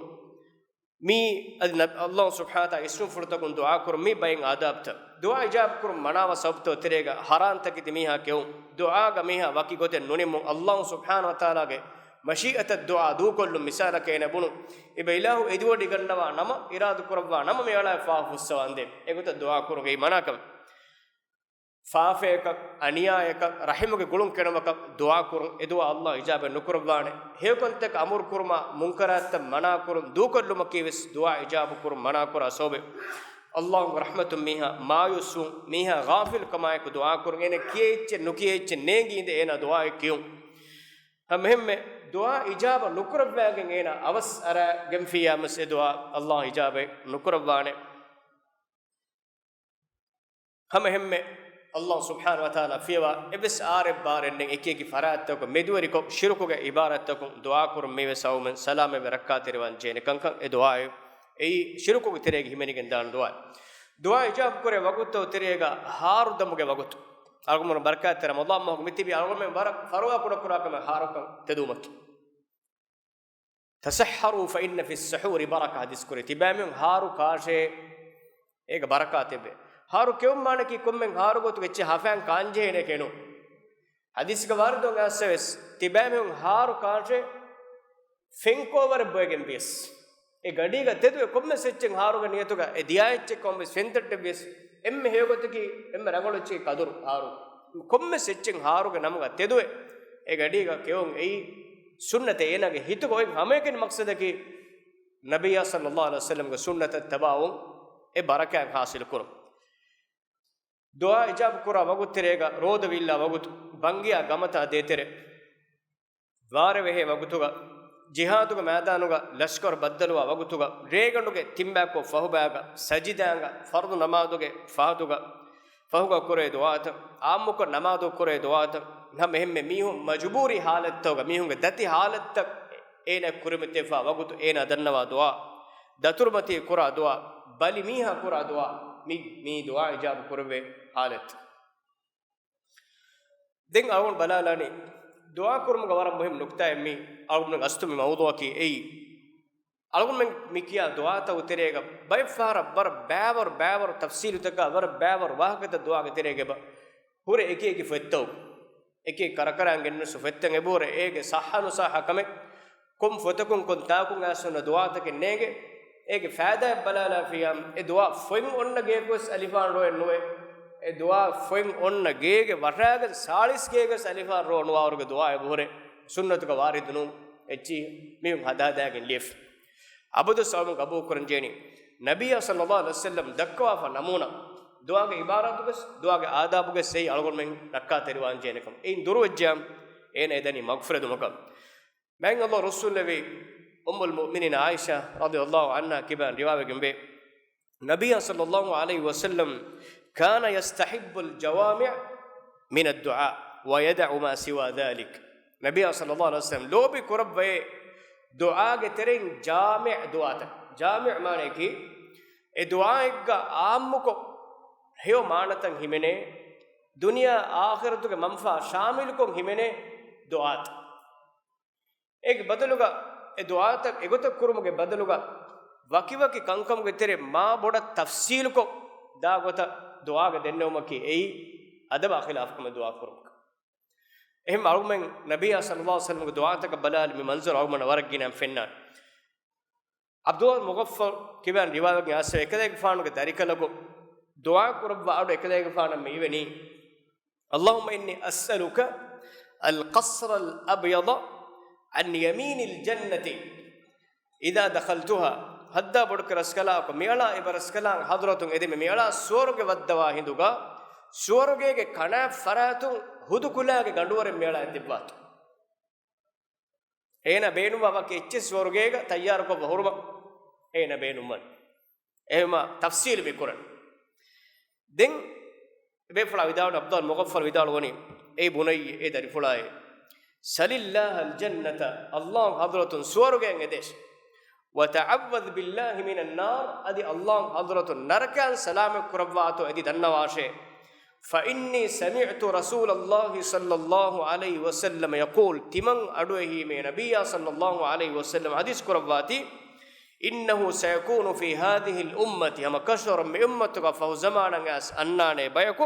މީ އަދި ނަ-، ﷲ ސުބްޙާނަހު ވަތަޢާލާ އިސްނުފުޅުތަކުން ދުޢާ ކުރުން، މީ ބައެއް އާދާބުތައް. ދުޢާ އިޖާބަ ކުރުން މަނާވާ ސަބަބުތައް ތެރޭގަ ޙަރާންތަކެތި މީހާ ކެއުން، ދުޢާގަ މީހާ ވަކި ގޮތެއް ނުނިމުން، ﷲ ސުބްޙާނަހު ވަތަޢާލާގެ މަޝީއަތަށް ދުޢާ ދޫކޮށްލުން. މިސާލަކަށް އޭނަ ބުނު، އިބަ އިލާހު އެދިވޮޑިގަންނަވާ ނަމަ، އިރާދަ ކުރައްވާ ނަމަ މި އަޅާ ފާފަ ފުއްސަވާނދޭ. އެގޮތަށް ދުޢާ ކުރުން އެއީ މަނާކަމެއް. ފާފަޔަކަށް، އަނިޔާޔަކަށް، ރަޙިމުގެ ގުޅުން ކެނޑުމަކަށް ދުޢާ ކުރުން، އެ ދުޢާ ﷲ އިޖާބަ ނުކުރައްވާނެ. ހެޔޮކަންތަކަށް އަމުރު ކުރުމާ، މުންކަރާތްތައް މަނާ ކުރުން، ދޫކޮށްލުމަކީ ވެސް ދުޢާ އިޖާބަ ކުރުން މަނާ ކުރާ ސަބަބެއް. ﷲ ރަޙްމަތުން މީހާ މާޔޫސްވުން، މީހާ ޣާފިލް ކަމާއެކު ދުޢާ ކުރުން، އޭނަ ކިޔޭ އެއްޗެއް ނުކިޔޭ އެއްޗެއް ނޭނގި އިނދެ އޭނާ ދުޢާއެއް ކިޔުން. ހަމައެހެންމެ ދުޢާ އިޖާބަ ނުކުރައްވާގެން އޭނާ އަވަސް އަރާ ގެންފިއްޔާ ވެސް އެ ދުޢާ ﷲ އިޖާބަ ނުކުރައްވާނެ. ހަމައެހެންމެ ﷲ ސުބްޙާނަހު ވަތަޢާލާ ފިޔަވާ އެއްވެސް އާރެއް ބާރެއް ނެތް އެކި އެކި ފަރާތްތަކަކު މެދުވެރިކޮށް، ޝިރުކުގެ ޢިބާރާތްތަކުން ދުޢާ ކުރުން މީވެސް އައުމެން ސަލާމަތްވެ ރައްކާތެރިވާން ޖެހޭނެ ކަންކަން އެ ދުޢާއެއް. އެއީ ޝިރުކުގެ ތެރޭގަ ހިމެނިގެން ދާން ދުޢާއެއް. ދުޢާ އިޖާބަ ކުރޭ ވަގުތުތައް ތެރޭގަ ހާރު ދަމުގެ ވަގުތު. އަޅުގަނޑު ބަރަކާތްތެރި ރަމަޟާން މަހުގެ މިތިބީ އަޅުގަނޑުމެން ވަރަށް ފަރުވާ ކުޑަކުރާ ކަމެއް ހާރުކަން ތެދުވުމަކީ. تسحروا فإن في السحور بركة ޙަދީޘް ކުރޭ. ތިބާމީހުން ހާރު ކާށޭ، އޭގަ ބަރަކާތެއްވޭ. ހާރު ކެއުން މާނައަކީ ކޮންމެ ހާރު ގޮތުގެ އެއްޗެއް ހަފައިން ކާންޖެހޭނެކޭ ނޫން. ޙަދީޘްގަ ވާރިދުވެ އައިސްވެސް، ތިބާމީހުން ހާރު ކާށޭ، ފެންކޯވަރެއް ބޮއެގެން ވިޔަސް. އެ ގަޑީގަ ތެދުވެ ކޮންމެސް އެއްޗެއް ހާރުގެ ނިޔަތުގަ އެ ދިޔާ އެއްޗެއް ކޮންމެސް ފެންތައްޓެއް ވިޔަސް، އެންމެ ހެޔޮގޮތަކީ، އެންމެ ރަނގަޅު އެއްޗެއް ކަދުރު ހާރު. ކޮންމެސް އެއްޗެއް ހާރުގެ ނަމުގަ ތެދުވެ އެ ގަޑީގަ ކެއުން އެއީ ސުންނަތެއް. އޭނާގެ ހިތުގަ އޮތް ހަމައެކަނި މަޤްޞަދަކީ، ނަބިއްޔާ ޞައްލައްލާހު ޢަލައިހި ވަސައްލަމްގެ ސުންނަތަށް ތަބާވުން، އެ ބަރަކާތް ޙާޞިލު ކުރުން. ދުޢާ އިޖާބަ ކުރާ ވަގުތު ތެރޭގަ ރޯދަ ވީއްލާ ވަގުތު، ބަންގިޔާ ގަމަތާ ދޭތެރެ، ވާރޭ ވެހޭ ވަގުތުގަ، ޖިހާދުގެ މައިދާނުގަ ލަޝްކަރު ބައްދަލުވާ ވަގުތުގަ، ރޭގަނޑުގެ ތިންބައިކޮށް ފަހުބައިގަ، ސަޖިދާގަ، ފަރުޟު ނަމާދުގެ ފަހަތުގަ، ފަހުގަ ކުރޭ ދުޢާތައް، ޢާއްމުކޮށް ނަމާދު ކުރޭ ދުޢާތައް، ހަމައެހެންމެ މީހުން މަޖުބޫރީ ޙާލަތްތަކުގަ، މީހުންގެ ދަތި ޙާލަތްތައް އޭނަ ކުރިމަތިވެފާ ވަގުތު އޭނާ ދަންނަވާ ދުޢާ، ދަތުރުމަތީ ކުރާ ދުޢާ، ބަލި މީހާ ކުރާ ދުޢާ، މި، މީ ދުޢާ އިޖާބަ ކުރެވޭ ޙާލަތް. ދެން އަޅުގަނޑު ބަލާލާނީ، ދުޢާ ކުރުމުގަ ވަރަށް މުހިއްމު ނުކްތާއެއް މީ އަޅުގަނޑު އަސްލު މި މައުޟޫޢަކީ އެއީ. އަޅުގަނޑުމެން މި ކިޔާ ދުޢާތަކު ތެރޭގަ ބައެއް ފަހަރަށް ވަރަށް ބައިވަރު ބައިވަރު ތަފްޞީލުތަކާ ވަރަށް ބައިވަރު ވާހަކަތައް ދުޢާގެ ތެރޭގަ އެބަ ހުރެ އެކި އެކި ފޮތްތަކު. އެކި ކަރަކަރާން ގެންނަސް ފޮތްތައް އެބަހުރެ އޭގެ ޞައްޙަ ނުޞައްޙަ ކަމެއް، ކޮން ފޮތަކުން ކޮން ތާކުން އައިސް އޮންނަ ދުޢާތަކެއް ނޭނގެ. އޭގެ ފައިދާއެއް ބަލާލާފިޔާ، އެ ދުޢާ ފޮތް އޮންނަ ގޭގަވެސް އަލިފާން ރޯއެއް ނުވޭ. އެ ދުޢާ ފޮތް އޮންނަ ގޭގެ ވަށާގެން ސާޅީސް ގޭގަވެސް އަލިފާން ރޯ ނުވާވަރުގެ ދުޢާ އެބަހުރެ ސުންނަތުގަ ވާރިދު ނޫން. އެއްޗިހި މީހުން ހަދާ ހަދާގެން ލިޔެފި. އަބަދުވެސް އަޅުގަނޑު ގަބޫލު ކުރަން ޖެހެނީ، ނަބިއްޔާ ޞައްލައްލާހު ޢަލައިހި ވަސައްލަމް ދައްކަވާފަ ނަމޫނާ، ދުޢާގެ ޢިބާރާތުގަސް، ދުޢާގެ އާދާބުގަސް އެއީ އަޅުގަނޑުމެން ރައްކާތެރިވާން ޖެހޭނެ ކަމެއް. އެއިން ދުރުވެއްޖެއްޔާ އޭނަ އެ ދަނީ މަޣްފިރަތު ދުމަކަށް. މާތް ﷲ ރުއްސުންލެވި އުއްމުލް މުއުމިނީން ޢާއިޝާ ރަޟިޔަﷲ ޢަންހާ ކިބާން ރިވާވެގެންވޭ، ނަބިއްޔާ ޞައްލައްލާހު ޢަލައިހި ވަސައްލަމް كان يستحب الجوامع من الدعاء ويدع ما سوى ذلك. ނަބިއްޔާ ޞައްލައްލާހު ޢަލައިހި ވަސައްލަމް ލޯބި ކުރައްވައޭ ދުޢާގެ ތެރެއިން ޖާމިޢު ދުޢާތައް. ޖާމިޢު މާނައަކީ، އެ ދުޢާއެއްގަ ޢާއްމުކޮށް ހެޔޮ މާނަތައް ހިމެނޭ، ދުނިޔެ އާޚިރަތުގެ މަންފާ ޝާމިލުކޮށް ހިމެނޭ ދުޢާތައް. އޭގެ ބަދަލުގަ އެ ދުޢާތައް އެގޮތަށް ކުރުމުގެ ބަދަލުގަ ވަކިވަކި ކަންކަމުގެ ތެރެއިން މާ ބޮޑަށް ތަފްސީލުކޮށް ދާ ގޮތަށް ދުޢާގެ ދެންނެވުމަކީ އެއީ އަދަބާ ޚިލާފުކަމެއް ދުޢާ ކުރުމަކަށް. އެހެން އަޅުގަނޑުމެން ނަބިއްޔާ ޞައްލައްލާހު ޢަލައިހި ވަސައްލަމްގެ ދުޢާތަކަށް ބަލާލި މި މަންޒަރު އަޅުގަނޑަށް ވަރަށް ގިނައިން ފެންނާނެ. ޢަބްދުﷲ މުޣައްފަލު ކިބާން ރިވާވެގެން އައިސް އެކަލޭގެފާނުގެ ދަރިކަލަކު ދުޢާ ކުރައްވާ އަޑު އެކަލޭގެފާނަށް މި އިވެނީ، اللهم إني أسألك القصر الأبيض عن يمين الجنة إذا دخلتها. ހައްދާ ބޮޑުކެ ރަސްކަލާކޮ، މިއަޅާ އެބަ ރަސްކަލާނގެ ޙަޟްރަތުން އެދެމެ މިއަޅާ ސުވަރުގެ ވައްދަވާ ހިނދުގަ، ސުވަރުގޭގެ ކަނާތް ފަރާތުން ހުދުކުލާގެ ގަނޑުވަރެއް މިއަޅާ އެދެއްވާތޯ. އޭނާ ބޭނުންވާ ވަކި އެއްޗެއް ސުވަރުގޭގަ ތައްޔާރުކޮށްވާ ހުރުމަށް އޭނާ ބޭނުންވަން. އެހެމަ ތަފްސީލު މި ކުރަން. ދެން ބޭފުޅާ ވިދާޅު، ޢަބްދުﷲ މުޣައްފަލު ވިދާޅުވަނީ، އޭ ބުނައްޔަ، އޭ ދަރިފުޅާއޭ، سل الله الجنة، ﷲ ޙަޟްރަތުން ސުވަރުގެއަށް އެދޭށޭ. وتعوذ بالله من النار، އަދި ﷲ ޙަޟްރަތުން ނަރަކައިން ސަލާމަތް ކުރައްވާތޯ އެދި ދަންނަވާށޭ. فإني سمعت رسول الله صلى الله عليه وسلم يقول، ތިމަން އަޑުއެހީމޭ ނަބިއްޔާ ޞައްލައްލާހު ޢަލައިހި ވަސައްލަމަ ޙަދީޘް ކުރައްވާތީ، إنه سيكون في هذه الأمة، ހަމަ ކަށަވަރުން މި އުއްމަތުގަ ފަހު ޒަމާނަށް އައިސް އަންނާނޭ ބަޔަކު،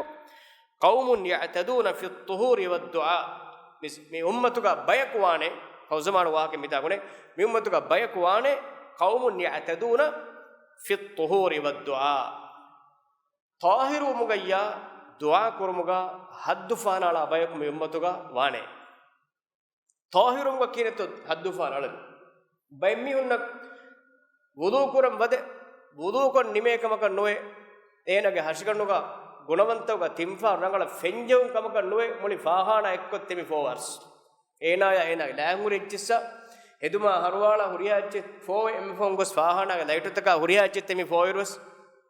قوم يعتدون في الطهور والدعاء، މި، މި އުއްމަތުގަ ބަޔަކު ވާނޭ، ފަހު ޒަމާނު ވާހަކަ މިތާ ގުނޭ، މި އުއްމަތުގަ ބަޔަކު ވާނޭ، قوم يعتدون في الطهور والدعاء، ޠާހިރުވުމުގައްޔާ ދުޢާ ކުރުމުގަ ހައްދު ފަހަނައަޅާ ބަޔަކު މި އުއްމަތުގަ ވާނޭ. ޠާހިރުވުމުގަ ކިހިނެއްތޯ ހައްދު ފަހަނައަޅަން؟ ބައެއް މީހުންނަށް ވުޟޫ ކުރަން ވަދެ، ވުޟޫކޮށް ނިމޭ ކަމަކަށް ނުވޭ، އޭނާގެ ހަށިގަނޑުގަ ގުނަވަންތަކުގަ ތިންފަހަރު ރަނގަޅަށް ފެންޖެހުން ކަމަކަށް ނުވޭ، މުޅި ފާޚާނާ އެއްކޮށް ތެމި ފޯވާރުސް. އޭނާޔާ އޭނާގެ ލާންހުރި އެއްޗިއްސަށް ހެދުމާ ހަރުވާޅާ ހުރިހާ އެއްޗެއް ފޯވެ އެންމެ ފަހުން ގޮސް ފާޚާނާގެ ލައިޓުތަކާ ހުރިހާ އެއްޗެއް ތެމި ފޯވިރުވެސް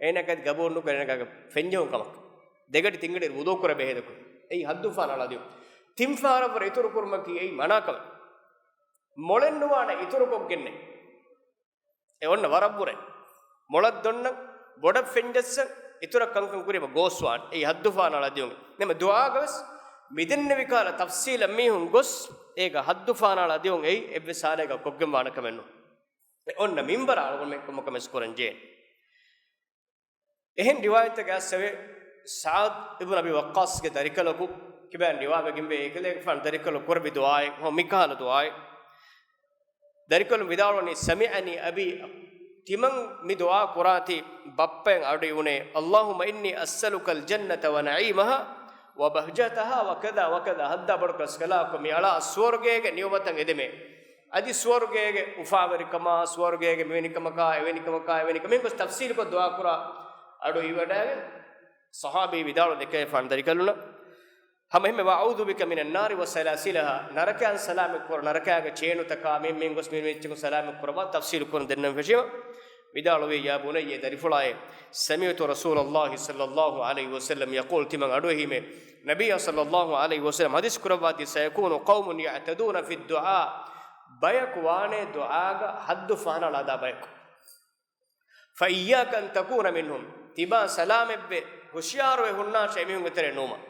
އޭނާ ކަދި ގަބޫލު ނުކުރޭ އޭނާގެ ފެންޖެހުން ކަމަކަށް. ދެގަޑި ތިންގަޑި ވުޟޫ ކުރެ ބެހޭ ދެކުން. އެއީ ހައްދު ފަހަނައަޅާ ދިޔުން. ތިން ފަހަރަށްވުރެ އިތުރު ކުރުމަކީ އެއީ މަނާކަމެއް. މޮޅެއް ނުވާނެ އިތުރުކޮށްގެންނެއް. އެ އޮންނަ ވަރަށްވުރެ. މޮޅަށް ދޮންނަ ބޮޑަށް ފެންޖައްސަ އިތުރަށް ކަންކަން ކުރީމަ ގޯސްވާން. އެއީ ހައްދު ފަހަނައަޅާ ދިޔުން. ނަމަ ދުޢާގަވެސް މިދެންނެވި ކަހަލަ ތަފްސީލަށް މީހުން ގޮސް، އޭގަ ހައްދު ފަހަނައަޅާ ދިޔުން އެއީ އެއްވެސް ހާލެއްގަ ކޮށްގެން ވާނެ ކަމެއް ނޫން. އެ އޮންނަ މިންބަރަށް އަޅުގަނޑުމެން ކޮންމެ ކަމެއް ކުރަން ޖެހޭނެ. އެހެން ރިވާޔަތެއް އައިސް އެވެ. ސަޢްދު އިބްނު އަބީ ވައްޤާޞްގެ ދަރިކަލަކު ކިބައިން ރިވާވެގެންވޭ، އެކަލޭގެފާނު ދަރިކަލު ކުރެއްވި ދުޢާއެއް، ހޯ މިކަހަލަ ދުޢާއެއް. ދަރިކަލުން ވިދާޅުވަނީ، سمعني أبي، ތިމަން މި ދުޢާ ކުރާތީ ބައްޕައިން އަޑު އިވުނޭ، اللهم إني أسألك الجنة ونعيمها وبهجتها وكذا وكذا، ހައްދާ ބޮޑު ރަސްކަލާކޮ މި އަޅާ ސުވަރުގޭގެ ނިޢުމަތަށް އެދެމޭ. އަދި ސުވަރުގޭގެ އުފާވެރިކަމާ، ސުވަރުގޭގެ މިވެނިކަމަކާ، އެވެނިކަމަކާ، އެވެނިކަމެއް ގޮސް ތަފްސީލުކޮށް ދުޢާ ކުރާ އަޑު އިވަޑައިގެން، ޞަޙާބީ ވިދާޅު ދެކޭފާން ދަރިކަލުންނަށް. ހަމައެހެންމެ، وأعوذ بك من النار وسلاسلها، ނަރަކައިން ސަލާމަތް ކުރ، ނަރަކައިގެ ޗޭނުތަކާ މި، މި ގޮސް މި މިއްޗަކު ސަލާމަތް ކުރަވާ ތަފްސީލު ކުރަން ދެންނެވި ފެށީމަ، ވިދާޅުވީ، يا بني، ދަރިފުޅާއޭ، سمعت رسول الله صلى الله عليه وسلم يقول، ތިމަން އަޑުއެހީމޭ، ނަބިއްޔާ ޞައްލައްލާހު ޢަލައިހި ވަސައްލަމަ ޙަދީޘް ކުރައްވާތީ، سيكون قوم يعتدون في الدعاء، ބަޔަކު ވާނޭ ދުޢާގަ ހައްދު ފަހަނައަޅާދާ ބަޔަކު. فإياك أن تكون منهم، ތިބާ ސަލާމަތްވެ، ހުޝިޔާރުވެ ހުންނާށޭ އެމީހުންގެ ތެރެއިން ނުވުމަށް.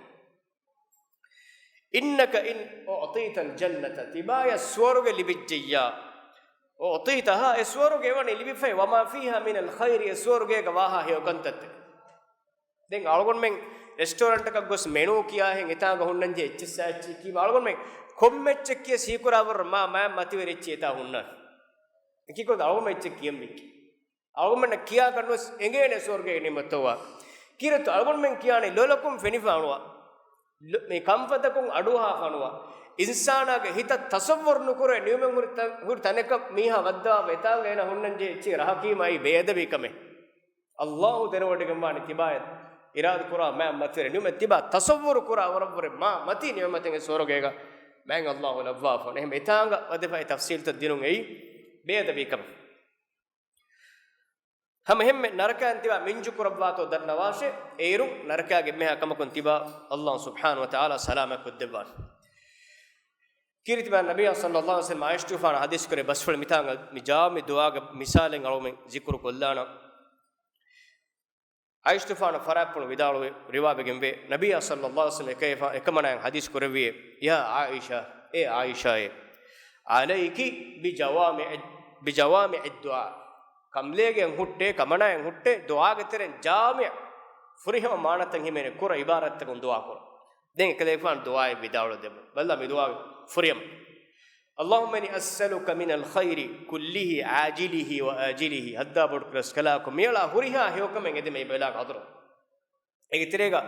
إنك إن أعطيت الجنة، ތިބާޔަށް ސުވަރުގެ ލިބިއްޖެއްޔާ، أعطيتها، އެ ސުވަރުގެ އެވަނީ ލިބިފައި، وما فيها من الخير، އެ ސުވަރުގޭގަ ވާހާ ހެޔޮ ކަންތައްތައް. ދެން އަޅުގަނޑުމެން ރެސްޓޯރެންޓަކަށް ގޮސް މެނޫ ކިޔާހެން އެތާނގަ ހުންނަންޖެހޭ އެއްޗެއްސާ އެއްޗެއް ކީމަ އަޅުގަނޑުމެން ކޮންމެ އެއްޗެއް ކިޔަސް ހީކުރާވަރު މާ މާތް މަތިވެރި އެއްޗެއް އެތާ ހުންނާނެ. އެކިކޮން އަޅުގަނޑުމެން އެއްޗެއް ކިޔަން ވީކީ. އަޅުގަނޑުމެންނަށް ކިޔާކަށް ނުވެސް އެނގޭނެ ސުވަރުގޭގެ ނިޢުމަތްތައް ވާ. ކީރިތު އަޅުގަނޑުމެން ކިޔާނީ ލޮލަކުން ފެނިފާނުވާ. ލޮ-، މި ކަންފަތަކުން އަޑުއަހާފާނުވާ. އިންސާނާގެ ހިތަށް ތަޞައްވަރު ނުކުރޭ ނިޢުމަތް ހުރި ތަ-، ހުރި ތަނެއް މީހާ ވައްދާ ވެތާނގަ އޭނަ ހުންނަންޖެހޭ އެއްޗެއް ރަހަކީމަ އެއީ ބޭއަދަބީ ކަމެއް. ﷲ ދެނެވޮޑިގެންވާނެ ތިބާޔަށް އިރާދަ ކުރާ މާތް މަތިވެރި ނިޢުމަތް ތިބާ ތަޞައްވަރު ކުރާ ވަރަށްވުރެ މާ މަތީ ނިޢުމަތެއް އެ ސުވަރުގޭގަ މާތް ﷲ ލައްވާފަ. އެހެން އެތާނގަ ވަދެފައި ތަފްސީލުތައް ދިނުން އެއީ ބޭއަދަބީ ކަމެއް. ހަމަ އެހެންމެ ނަރަކައިން ތިބާ މިންޖު ކުރައްވާތޯ ދަންނަވާށޭ، އޭރުން ނަރަކައިގެ އެންމެހާ ކަމަކުން ތިބާ ﷲ ސުބްޙާނަހޫ ވަތަޢާލާ ސަލާމަތް ކޮށްދެއްވާނެ. ކީރިތިބާ ނަބިއްޔާ ޞައްލައްލާހު ޢަލައިހި ވަސައްލަމަ ޢާއިޝަތުފާނަށް ޙަދީޘް ކުރޭ ބަސްފުޅި މިތާނގަ މި ޖާމި ދުޢާގެ މިސާލެއް އަޅުމެން ޒިކުރު ކޮށްލާނަން. ޢާއިޝަތުފާނަށް ފަރާތްޕުޅު ވިދާޅުވެ ރިވާވެގެންވޭ، ނަބިއްޔާ ޞައްލައްލާހު ޢަލައިހި ވަސައްލަމަ އެކަމަނާއަށް ޙަދީޘް ކުރެއްވިއޭ، يا عائشة، އޭ ޢާއިޝާއޭ، عليك بجوامع، بجوامع الدعاء. ކަނބުލޭގެ އެއް ހުއްޓޭ، ކަމަނާއެއް ހުއްޓޭ، ދުޢާގެ ތެރެއިން ޖާމިޢު، ފުރިހަމަ މާނަތައް ހިމެނޭ ކުރަ އިބާރާތްތަކުން ދުޢާ ކުރުން. ދެން އެކަލޭގެފާނު ދުޢާއެއް ވިދާޅުވެ ދެއްވުން. ބަލަ މި ދުޢާގެ ފުރިހަމަ. اللهم إني أسألك من الخير كله عاجله وآجله. ހައްދާ ބޮޑު ކުރަސްކަލާކޮ މިއަޅާ ހުރިހާ ހެޔޮކަމެއް އެދެމޭ އެބައިލާގެ ޙަޟްރަތު. އޭގެ ތެރޭގަ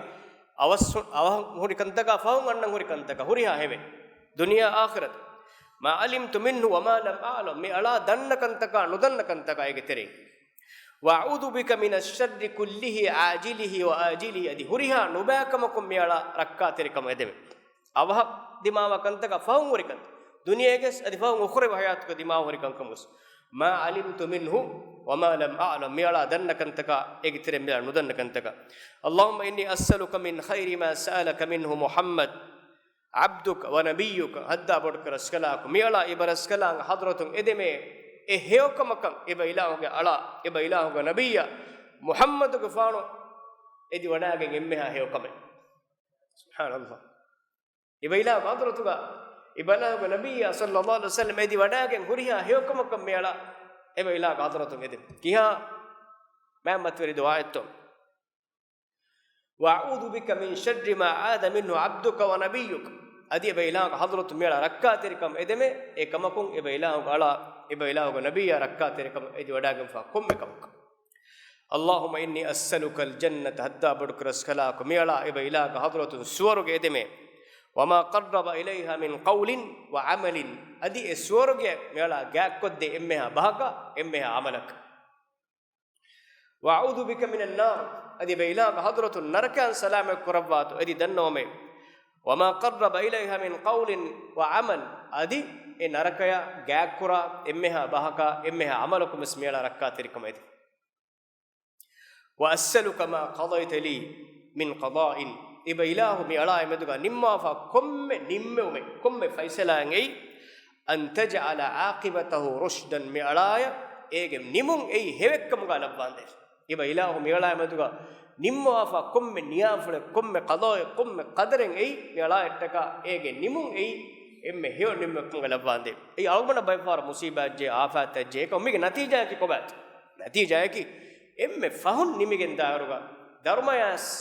އަވަސް ހު-، އަވަހަށް ހުރި ކަންތަކާ ފަހުން އަންނަން ހުރި ކަންތަކާ ހުރިހާ ހެޔޮ ދުނިޔެ އާޚިރަތު. ما علمت منه وما لم أعلم، މި އަޅާ ދަންނަ ކަންތަކާ ނުދަންނަ ކަންތަކާ އޭގެ ތެރެއިން. وأعوذ بك من الشر كله عاجله وآجله، އަދި ހުރިހާ ނުބައިކަމަކުން މި އަޅާ ރައްކާތެރިކަމަށް އެދެމެ. އަވަހަށް ދިމާވާ ކަންތަކާ ފަހުން ހުރި ކަން، ދުނިޔޭގެސް އަދި ފަހުން އުޚްރަވީ ޙަޔާތުގަ ދިމާވާ ހުރި ކަންކަމުގެސް. ما علمت منه وما لم أعلم، މި އަޅާ ދަންނަ ކަންތަކާ އޭގެ ތެރެއިން މި އަޅާ ނުދަންނަ ކަންތަކާ. اللهم إني أسألك من خير ما سألك منه محمد عبدك ونبيك، ހައްދާ ބޮޑު ކުރަސްކަލާކޮ މި އަޅާ އެބަ ރަސްކަލާނގެ ޙަޟްރަތުން އެދެމޭ އެ ހެޔޮކަމަކަށް އެބަ އިލާހުގެ އަޅާ، އެބަ އިލާހުގެ ނަބިއްޔާ މުޙައްމަދުގެފާނު އެދިވަޑާގެން އެންމެހާ ހެޔޮކަމެއް. ސުބްޙާނަﷲ. އެބައިލާގެ ޙަޟްރަތުގަ އެބައިލާގެ ނަބިއްޔާ ޞައްލަﷲު ޢަލައިހި ވަސައްލަމަ އެދިވަޑާގެން ހުރިހާ ހެޔޮކަމަކަށް މިއަޅާ އެބައިލާގެ ޙަޟްރަތުން އެދެން. ކިހާ މާތް މަތިވެރި ދުޢާއެއްތޯ؟ وأعوذ بك من شر ما عاذ منه عبدك ونبيك. އަދި އެބައިލާގެ ޙަޟްރަތުން މިއަޅާ ރައްކާތެރިކަމަށް އެދެމޭ އެ ކަމަކުން އެބައިލާގެ އަޅާ، އެބައިލާގެ ނަބިއްޔާ ރައްކާތެރިކަމަށް އެދިވަޑާގެންފާ ކޮންމެ ކަމަކަށް. اللهم إني أسألك الجنة، ހައްދާ ބޮޑު ކުރަސްކަލާކޮ މިއަޅާ އެބައިލާގެ ޙަޟްރަތުން ސުވަރުގެ އެދެމޭ. وما قرب إليها من قول وعمل، އަދި އެ ސުވަރުގެ މިއަޅާ ގާތްކޮށްދޭ އެންމެހާ ބަހަކާ އެންމެހާ ޢަމަލަކަށް. وأعوذ بك من النار، އަދި އެބައިލާގެ ޙަޟްރަތުން ނަރަކައިން ސަލާމަތް ކުރައްވާތޯ އެދި ދަންނަވަމޭ. وما قرب إليها من قول وعمل، އަދި އެ ނަރަކަޔާ ގާތްކުރާ އެންމެހާ ބަހަކާ އެންމެހާ ޢަމަލަކުން ވެސް މިއަޅާ ރައްކާތެރިކަމަށް އެދެ. وأسألك ما قضيت لي من قضاء، އެބައިލާހު މިއަޅާ މެދުގަ ނިންމާފާ ކޮންމެ ނިންމެވުމެއް، ކޮންމެ ފައިސަލާއެއް އެއީ، أن تجعل عاقبته رشدا، މިއަޅާޔަށް އޭގެ ނިމުން އެއީ ހެޔޮކަމުގަ ލައްވާނދޭ. އެބައިލާހު މިއަޅާ މެދުގަ ނިންމާފާ ކޮންމެ ނިޔާފުޅެއް، ކޮންމެ ޤަޟާއެއް، ކޮންމެ ޤަދަރެއް އެއީ، މިއަޅާއަށްޓަކާ އޭގެ ނިމުން އެއީ އެންމެ ހެޔޮ ނިމުމެއްކަމުގަ ލައްވާނދޭ. އެއީ އަޅުގަނޑަށް ބައެއްފަހަރު މުޞީބާތްޖެ، އާފާތްތައްޖެ، އެކަމަކު މީގެ ނަތީޖާއަކީ ކޮބާތޯ؟ ނަތީޖާއަކީ އެންމެ ފަހުން ނިމިގެން ދާއިރުގަ ދަރުމަޔާސް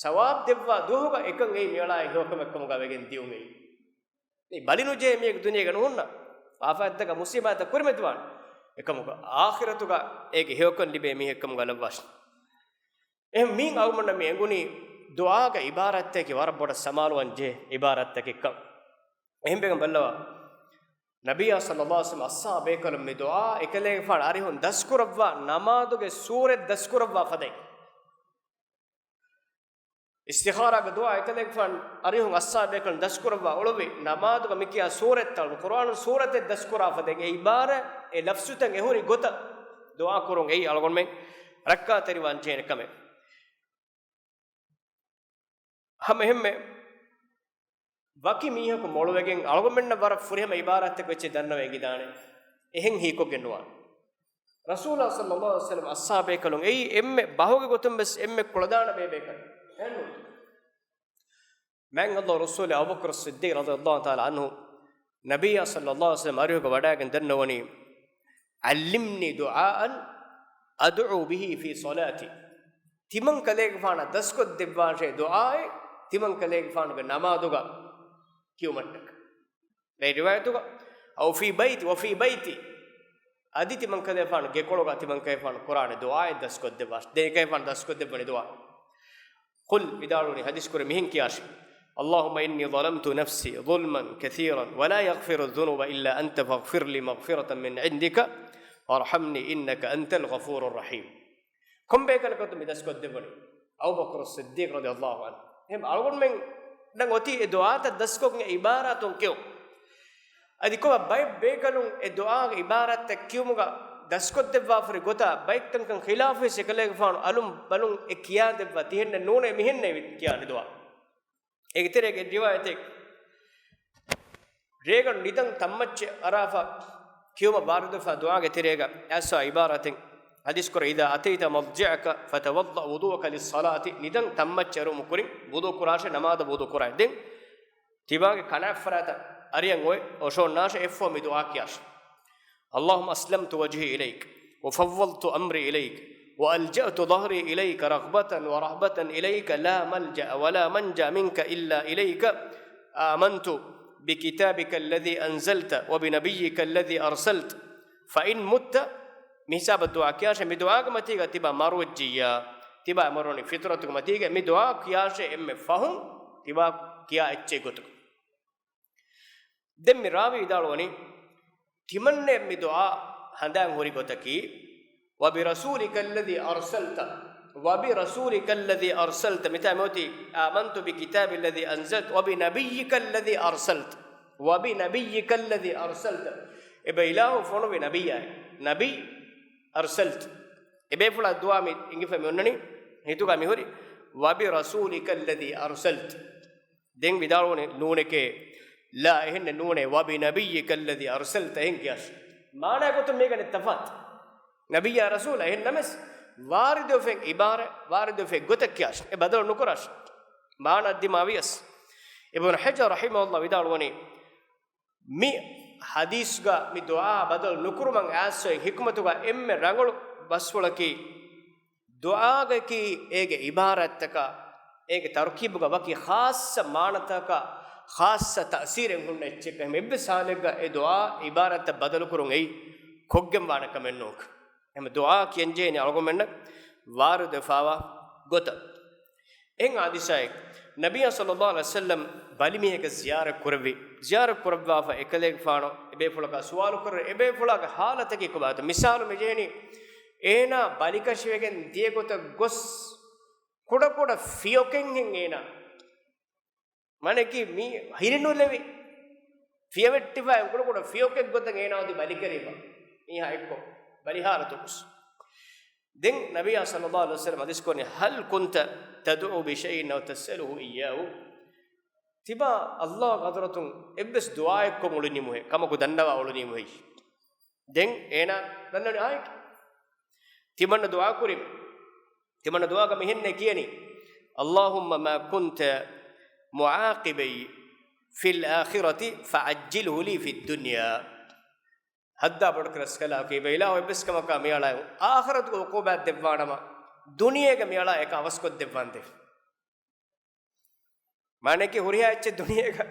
ސަވާބު ދެއްވާ ދުވަހުގަ އެކަން އެއީ މިއަޅާއަށް ހެޔޮކަމެއްކަމުގަ ވެގެން ދިޔުން އެއީ. މި ބަލިނުޖެހޭ މީހަކު ދުނިޔޭގަ ނުހުންނަ، އާފާތްތަކާ މުޞީބާތައް ކުރިމަތިވާނެ. އެކަމަކު އާޚިރަތުގަ އޭގެ ހެޔޮކަން ލިބޭ މީހެއްކަމުގަ ލައްވާށި. އެހެން މީން އަޅުގަނޑަށް މި އެނގުނީ ދުޢާގެ ޢިބާރާތްތަކަކީ ވަރަށް ބޮޑަށް ސަމާލުވާން ޖެހޭ ޢިބާރާތްތަކެއްކަން. އެހެންވެގެން ބައްލަވާ، ނަބިއްޔާ ޞައްލަﷲު ޢަލައިހި ވަސައްލަމަ އަޞްޙާބޭކަލުން މި ދުޢާ އެކަލޭގެފާނު އަރިހުން ދަސްކުރައްވާ ނަމާދުގެ ސޫރަތް ދަސްކުރައްވާ ފަދައިން. އިސްތިޚާރާގެ ދުޢާ އެކަލޭގެފާނު އަރިހުން އައްސާބޭކަލުން ދަސްކުރައްވާ އުޅުއްވި ނަމާދުގަ މިކިޔާ ސޫރަތްތައް ޤުރުއާނުން ސޫރަތެއް ދަސްކުރާ ފަދައިން އެ ޢިބާރާތް އެ ލަފްޒުތައް އެހުރި ގޮތަށް ދުޢާ ކުރުން އެއީ އަޅުގަނޑުމެން ރައްކާތެރިވާން ޖެހޭނެ ކަމެއް. ހަމަ އެހެންމެ ވަކި މީހަކު މޮޅުވެގެން އަޅުގަނޑުމެންނަށް ވަރަށް ފުރިހަމަ ޢިބާރާތެއް ވެއްޗެއް ދަންނަވަން އެނގިދާނެ. އެހެން ހީކޮށްގެން ނުވާނެ. ރަސޫލާ ޞައްލަﷲު ޢަލައިހި ވަސައްލަމަ އައްސާބޭކަލުން އެއީ އެންމެ ބަހުގެ ގޮތުން ވެސް އެންމެ ކުޅަދާނަ ބޭބޭކަލެއް. އެހެންނު. މާތް ﷲ ރަސޫލެއް އަބޫބަކުރު ޞިއްދީޤް ރަޟިޔަﷲ ތަޢާލާ ޢަންހު ނަބިއްޔާ ޞައްލަﷲު ޢަލައިހި ވަސައްލަމަ އަރިހުގަ ވަޑައިގެން ދަންނަވަނީ، علمني دعاء أدعو به في صلاتي. ތިމަން ކަލޭގެފާނަށް ދަސްކޮށްދެއްވާށޭ ދުޢާއެއް ތިމަން ކަލޭގެފާނުގެ ނަމާދުގަ ކިޔުމަށްޓަކައި. ރިވާޔަތުގަ، أو في بيتي، وفي بيتي. އަދި ތިމަން ކަލޭގެފާނު ގެކޮޅުގަ ތިމަން ކަލޭގެފާނު ކުރާނެ ދުޢާއެއް ދަސްކޮށްދެއްވާށޭ. ދެން އެކަލޭގެފާނު ދަސްކޮށްދެއްވަނީ ދުޢާ. قل، ވިދާޅުވީ ޙަދީޘް ކުރި މިހެން ކިޔާށި، اللهم إني ظلمت نفسي ظلما كثيرا ولا يغفر الذنوب إلا أنت فاغفر لي مغفرة من عندك وارحمني إنك أنت الغفور الرحيم. ކޮން ބޭކަލަކަށްތޯ މި ދަސްކޮށްދެއްވަނީ؟ އަބޫބަކުރު ޞިއްދީޤް ރަޟިޔަﷲު ޢަންހު. އެހެން އަޅުގަނޑުމެންނަށް އޮތީ އެ ދުޢާތައް ދަސްކޮށްގެން އެ ޢިބާރާތުން ކިޔުން. އަދި ކޮބާ ބައެއް ބޭކަލުން އެ ދުޢާގެ ޢިބާރާތްތައް ކިޔުމުގަ ދަސްކޮށްދެއްވާފަރި ގޮތާ ބައެއް ކަންކަން ޚިލާފުވެސް އެކަލޭގެފާނު އަލުން ބަލުން އެ ކިޔާދެއްވާ ތިހެންނެއް ނޫނޭ މިހެންނޭ ކިޔާނެ ދުޢާ. އޭގެ ތެރޭގަ ރިވާޔަތެއް، ރޭގަނޑު ނިދަން ތަންމައްޗެއް އަރާފަ ކިޔުމަށް ވާރިދުވެފަ ދުޢާގެ ތެރޭގަ އައިސްފަ ޢިބާރާތެއް ޙަދީޘް ކުރޭ، إذا أتيت مضجعك فتوضأ وضوءك للصلاة، ނިދަން ތަންމައްޗަށް އަރުމު ކުރިން ވުޟޫ ކުރާށޭ، ނަމާދަށް ވުޟޫ ކުރާށޭ. ދެން ތިބާގެ ކަނާތްފަރާތަށް އަރިޔަން އޮތް އޮށޯންނާށޭ އެއަށްފަހު މި ދުޢާ ކިޔާށޭ. اللهم أسلمت وجهي إليك وفوضت أمري إليك وألجأت ظهري إليك رغبة ورهبة إليك لا ملجأ ولا منجا منك إلا إليك آمنت بكتابك الذي أنزلت وبنبيك الذي أرسلت فإن مت. މި ހިސާބަށް ދުޢާ ކިޔާށޭ. މި ދުޢާގެ މަތީގަ ތިބާ މަރުވެއްޖިއްޔާ، ތިބާ މަރުވަނީ ފިޠުރަތުގެ މަތީގަ، މި ދުޢާ ކިޔާށޭ އެންމެ ފަހުން ތިބާ ކިޔާ އެއްޗެއް ގޮތުގަ. ދެން މި ރާވީ ވިދާޅުވަނީ، ތިމަންނެ މި ދުޢާ ހަނދާން ހުރި ގޮތަކީ، وبرسولك الذي أرسلت، وبرسولك الذي أرسلت، މިތާ މިއޮތީ، آمنت بكتاب الذي أنزلت وبنبيك الذي أرسلت، وبنبيك الذي أرسلت. އެބަ އިލާހު ފޮނުވި ނަބިއްޔާ، ނަބީ أرسلت. އެބޭފުޅާ ދުޢާ މި އިނގިފަ މި އޮންނަނީ، ހިތުގަ މިހުރި، وبرسولك الذي أرسلت. ދެން ވިދާޅުވަނީ ނޫނެކޭ، ލާ އެހެންނެއް ނޫނޭ، وبنبيك الذي أرسلت އެހެން ކިޔާށޭ. މާނާ ގޮތުން މީގަނެ ތަފާތު. ނަބިއްޔާ ރަސޫލާ އެހެން ނަމަސް، ވާރިދުވެފައި އިބާރަ، ވާރިދުވެފައި ގޮތަށް ކިޔާށޭ. އެ ބަދަލު ނުކުރާށޭ. މާނާ ދިމާވިޔަސް. އިބްނު ޙަޖަރު ރަޙިމަހުﷲ ވިދާޅުވަނީ، މި ޙަދީޘްގަ މި ދުޢާ ބަދަލު ނުކުރުމަށް އައިސްފައި ޙިކުމަތުގަ އެންމެ ރަނގަޅު ބަސްފުޅަކީ، ދުޢާގަކީ އޭގެ ޢިބާރާތްތަކާ، އޭގެ ތަރުކީބުގަ ވަކި ޚާއްޞަ މާނަތަކާ، ޚާއްޞަ ތައުސީރެއް ހުންނަ އެއްޗެއް. އެހެން އެއްވެސް ޙާލެއްގަ އެ ދުޢާ ޢިބާރާތްތައް ބަދަލުކުރުން އެއީ ކޮށްގެން ވާނެ ކަމެއް ނޫން. އެހެން ދުޢާ ކިޔަންޖެހޭނީ އަޅުގަނޑުމެންނަށް ވާރިދުވެފާވާ ގޮތަށް. އެހެން ޙަދީޘެއް، ނަބިއްޔާ ޞައްލައްލާހު ޢަލައިހި ވަސައްލަމް ބަލިމީހެއްގެ ޒިޔާރަތް ކުރެއްވި، ޒިޔާރަތް ކުރައްވާފަ އެކަލޭގެފާނު އެބޭފުޅަކާ ސުވާލު ކުރެއްވި، އެބޭފުޅާގެ ޙާލަތަކީ ކޮބާތޯ؟ މިސާލު މި ޖެހެނީ، އޭނާ ބަލިކަށިވެގެން ދިޔަ ގޮތަށް ގޮސް، ކުޑަކުޑަ ފިޔޮކެއްހެން އޭނާ، މާނައަކީ މީ ހިރިނުލެވި ފިޔަވެއްޓިފައި ކުޑަކުޑަ ފިޔޮކެއް ގޮތަށް އޭނާ އޮތީ ބަލިކެރިވާ މީހާ އެއްކޮށް ބަލިހާލަތު ގޮސް. ދެން ނަބިއްޔާ ޞައްލައްލާހު ޢަލައިހި ވަސައްލަމް ޙަދީޘް ކުރަނީ، هل كنت تدعو بشيء أو تسأله إياه؟ ތިބާ ﷲ ގެ ޙަޟްރަތުން އެއްވެސް ދުޢާއެއްކޮށް އުޅުނީމުހޭ، ކަމަކު ދަންނަވާ އުޅުނީމުހޭ. ދެން އޭނާ ދަންނަވަނީ އާއެކޭ. ތިމަންނަ ދުޢާ ކުރީމޭ. ތިމަންނަ ދުޢާގަ މިހެންނޭ ކިޔަނީ، اللهم ما كنت معاقبي في الآخرة فعجله لي في الدنيا. ހައްދާ ބޮޑުކުރެސްކަލާކީ، އެބަ އިލާހު އެއްވެސް ކަމަކާ މިއަޅާއަށް އާޚިރަތުގެ ޢުޤޫބާތް ދެއްވާނަމަ، ދުނިޔޭގަ މިއަޅާ އެކަން އަވަސްކޮށްދެއްވާނދޭ. މާނައަކީ ހުރިހާ އެއްޗެއް ދުނިޔޭގަ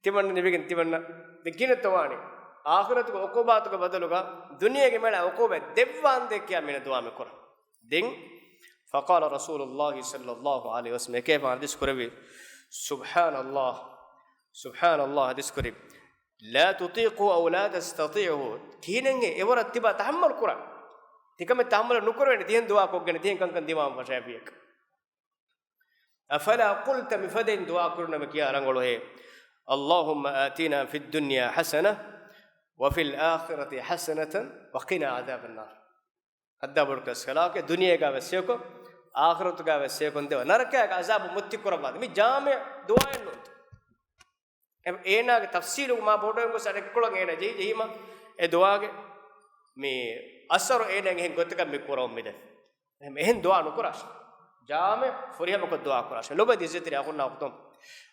ތިމަންނަ ނިބިގެން ތިމަންނަ ދެއްކިނެތޯ ވާނީ. އާޚިރަތުގެ ޢުޤޫބާތުގެ ބަދަލުގަ ދުނިޔޭގެ މިއަޅާ ޢުޤޫބާތް ދެއްވާނދޭ ކިޔާ މީނަ ދުޢާ މިކުރަން. ދެން، فقال رسول الله صلى الله عليه وسلم، އެކޭ ފާ ޙަދީޘް ކުރެއްވި، سبحان الله، سبحان الله ޙަދީޘް ކުރި، لا تطيقه أو لا تستطيعه، ކިހިނެއްހޭ އެވަރަށް ތިބާ ތަޙައްމަލު ކުރާ؟ ތިކަމެއް ތަޙައްމަލު ނުކުރެވޭނެ، ތިހެން ދުޢާ ކޮށްގެން ތިހެން ކަންކަން ދިމާވަން ފަށާފިޔަކަ. أفلا قلت، މިފަދައިން ދުޢާ ކުރުނަމެ ކިޔާ ރަނގަޅުހޭ، اللهم آتنا في الدنيا حسنة وفي الآخرة حسنة وقنا عذاب النار. ހައްދާ ބޮޑުކުރެސްކަލާކޭ، ދުނިޔޭގަ ވެސް ހެޔޮކޮށް، އާޚިރަތުގަ ވެސް ހެޔޮކޮށް ދެވޭ، ނަރަކައިގެ ޢަޒާބު މުއްތި ކުރައްވާ. މި ޖާމިޢު ދުޢާއެއް ނޫން. އެ-، އޭނާގެ ތަފްސީލު މާ ބޮޑުވެގޮސް އަޑެއްކޮޅަށް އޭނާ ޖެހި ޖެހީމަ އެ ދުޢާގެ މި އަސަރު އޭނާ އެހެން ގޮތަކަށް މި ކުރަމުން މިދެން. އެހެން ދުޢާ ނުކުރާށޭ. ޖާމިޢު ފުރިހަމަކޮށް ދުޢާ ކުރާށޭ. ލޮބުވެތި ޢިއްޒަތްތެރި އަޚުންނާ އުޚްތުން،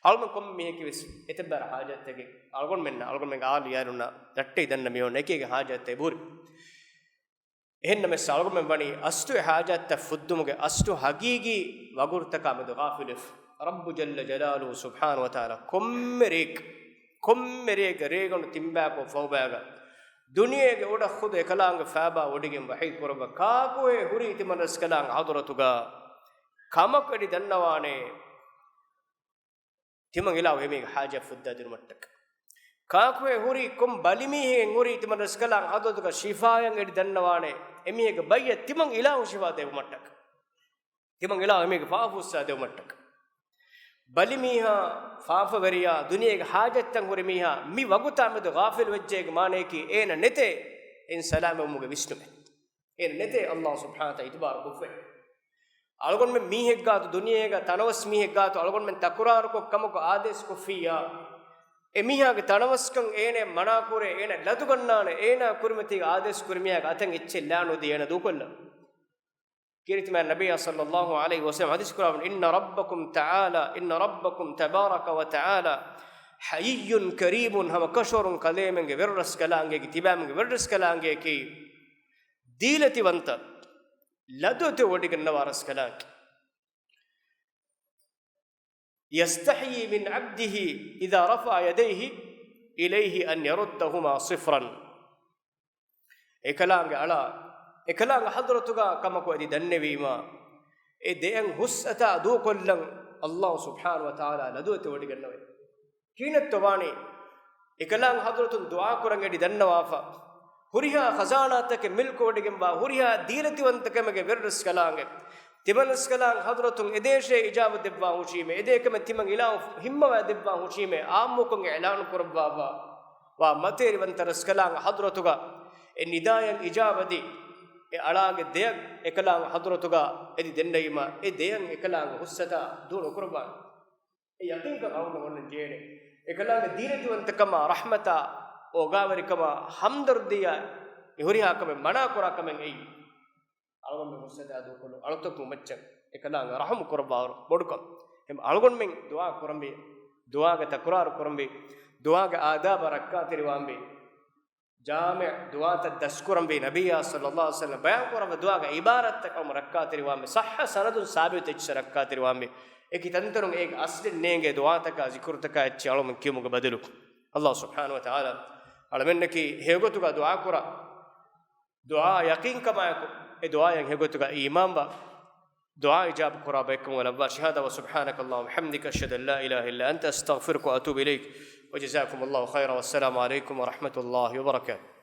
އަޅުގަނޑު ކޮންމެ މީހަކީ ވެސް އެތައް ބާރަ ޙާޖަތްތަކެއް އަޅުގަނޑުމެންނަށް، އަޅުގަނޑުމެންގެ އާލު އިޔާލުންނަށް ރައްޓެހި ދަންނަ މިއޮންނަ އެކީގެ ޙާޖަތްތައް ބުރި. އެހެންނަމަވެސް އަޅުގަނޑުމެން ވަނީ އަސްލު އެ ޙާޖަތްތައް ފުއްދުމުގެ އަސްލު ޙަޤީޤީ ވަގުތުތަކާ މެދު ޣާފިލުވެފަ. ރައްބު ޖައްލަ ޖަލާލުހު ސުބްޙާނަހު ވަތަޢާލާ ކޮންމެ ރެއެއް، ކޮންމެ ރެއެއްގެ ރޭގަނޑު ތިންބަޔަކު ފަހުބަޔަކަށް ދުނިޔޭގެ އުޑަށް ޚުދު އެކަލާނގެ ފައިބާ ވޮޑިގެން ވަޙީ ކުރައްވާ، ކާކުހޭ ހުރީ ތިމަން ރަސްކަލާނގެ ޙަޟްރަތުގަ ކަމަކު އެޑި ދަންނަވާނޭ. ތިމަން އިލާހު އެމީހެއްގެ ޙާޖަތް ފުއްދާ ދިނުމަށްޓަކަ. ކާކުހޭ ހުރީ ކޮން ބަލިމީހެއް ހުރީ ތިމަން ރަސްކަލާނގެ ޙަޟްރަތުގަ ޝިފާޔަށް އެޑި ދަންނަވާނޭ. އެމީހެއްގެ ބައްޔަށް ތިމަން އިލާހު ޝިފާ ދެވުމަށްޓަކަ. ތިމަން އިލާހު އެމީހެއްގެ ފާފަ ފުއްސާ ދެވުމަށްޓަކަ. ބަލިމީހާ، ފާފަވެރިޔާ، ދުނިޔޭގެ ޙާޖަތްތައް ހުރި މީހާ މި ވަގުތާ މެދު ޣާފިލު ވެއްޖޭގެ މާނަޔަކީ އޭނަ ނެތޭ އެއިން ސަލާމަތްވުމުގެ ވިސްނުމެއް. އޭނަ ނެތޭ ﷲ ސުބްޙާނަހު ވަތަޢާލާ އިތުބާރު ކޮށްފައި. އަޅުގަނޑުމެން މީހެއްގާތު ދުނިޔޭގަ ތަނަވަސް މީހެއްގާތު އަޅުގަނޑުމެން ތަކުރާރުކޮށް ކަމަކު އާދޭސް ކޮށްފިއްޔާ، އެ މީހާގެ ތަނަވަސްކަން އޭނަ މަނާކުރޭ، އޭނަ ލަދުގަންނާނެ، އޭނާ ކުރިމަތީގަ އާދޭސް ކުރި މީހާގެ އަތަށް އެއްޗެއް ލާނުދީ އޭނަ ދޫކޮށްލަން. ކީރިތި މާތް ނަބިއްޔާ ޞައްލައްލާހު ޢަލައިހި ވަސައްލަމް ޙަދީޘް ކުރައްވަނީ، إن ربكم تعالى، إن ربكم تبارك وتعالى ޙައްޔުން ކަރީމުން، ހަމަ ކަށަވަރުން ކަލޭމެންގެ ވެރިރަސްކަލާނގެއަކީ، ތިބާމެންގެ ވެރިރަސްކަލާނގެއަކީ، ދީލަތިވަންތަ، ލަދުވެތި ވޮޑިގަންނަވާ ރަސްކަލާނގެ. يستحيي من عبده إذا رفع يديه إليه أن يردهما صفرا. އެކަލާނގެ އަޅާ، އެކަލާނގެ ޙަޟްރަތުގަ ކަމަކު އެދި ދަންނެވީމާ، އެ ދެއަތް ހުސްއަތާ ދޫކޮށްލަން ﷲ ސުބްޙާނަހޫ ވަތަޢާލާ ލަދުވެތި ވޮޑިގަންނަވައި. ކިހިނެއްތޯ ވާނީ؟ އެކަލާނގެ ޙަޟްރަތުން ދުޢާ ކުރަން އެދި ދަންނަވާފަ، ހުރިހާ ޚަޒާނާތަކެއް މިލްކުވޮޑިގެންވާ، ހުރިހާ ދީލަތިވަންތަކަމެއްގެ ވެރިރަސްކަލާނގެ، ތިމަންރަސްކަލާނގެ ޙަޟްރަތުން އެދޭށޭ އިޖާބަ ދެއްވާ ހުށީމޭ، އެދޭކަމެއް ތިމަން އިލާހު ހިންމަވާ ދެއްވާ ހުށީމޭ، އާއްމުކޮށް އިޢުލާނު ކުރައްވާފަ ވާ މަތިވެރިވަންތަ ރަސްކަލާނގެ ޙަޟްރަތުގަ އެ ނިދާއަށް އިޖާބަދީ، އެ އަޅާގެ ދެއަތް އެކަލާނގެ ޙަޟްރަތުގަ އެދި ދެންނެވީމާ، އެ ދެއަތް އެކަލާނގެ ހުސްއަތާ ދޫ ނުކުރައްވާނެ. އެ ޔަޤީންކަން އަޅުގަނޑު އޮންނަން ޖެހޭނެ. އެކަލާނގެ ދީލަތިވަންތަކަމާ، ރަޙްމަތާ، އޯގާވެރިކަމާ، ހަމްދަރްދީއާ، އެ ހުރިހާ ކަމެއް މަނާ ކުރާ ކަމެއް އެއީ. އަޅުގަނޑު ހުސްއަދާ ދޫކޮށްލު އަޅުތަކު މައްޗަށް އެކަލާނގެ ރަޙުމް ކުރައްވާވަރު ބޮޑުކަން. އެހެން އަޅުގަނޑުމެން ދުޢާ ކުރަންވީ، ދުޢާގެ ތަކުރާރު ކުރަންވީ، ދުޢާގެ އާދާބަށް ރައްކާތެރިވާންވީ، ޖާމިޢު ދުޢާތައް ދަސްކުރަންވީ، ނަބިއްޔާ ޞައްލަﷲު ޢަލައިހި ވަސައްލަމަ ބަޔާން ކުރައްވާ ދުޢާގެ ޢިބާރާތްތައް އަޅުގަނޑު ރައްކާތެރިވާންވީ، ޞައްޙަ ސަނަދުން ސާބިތު އެއްޗިއްސަށް ރައްކާތެރިވާންވީ. އެކި ތަންތަނުން އޭގެ އަސްލެއް ނޭނގޭ ދުޢާތަކާ ޒިކުރުތަކާ އެއްޗެއް އަޅުގަނޑު ކިޔުމުގެ ބަދަލު. ﷲ ސުބްޙާނަހޫ ވަތަޢާލާ އަޅަމެންނަކީ ހެޔޮގޮތުގަ ދުޢާ ކުރާ، ދުޢާ ޔަޤީންކަމާއެކު، އެ ދުޢާއަށް ހެޔޮގޮތުގަ އީމާންވާ، ދުޢާ އިޖާބަ ކުރާ ބައެއްކަމުގަ ލައްވާށި. هذا وسبحانك اللهم وبحمدك، أشهد أن لا إله إلا أنت، أستغفرك وأتوب إليك، وجزاكم الله خيرا، والسلام عليكم ورحمة الله وبركاته.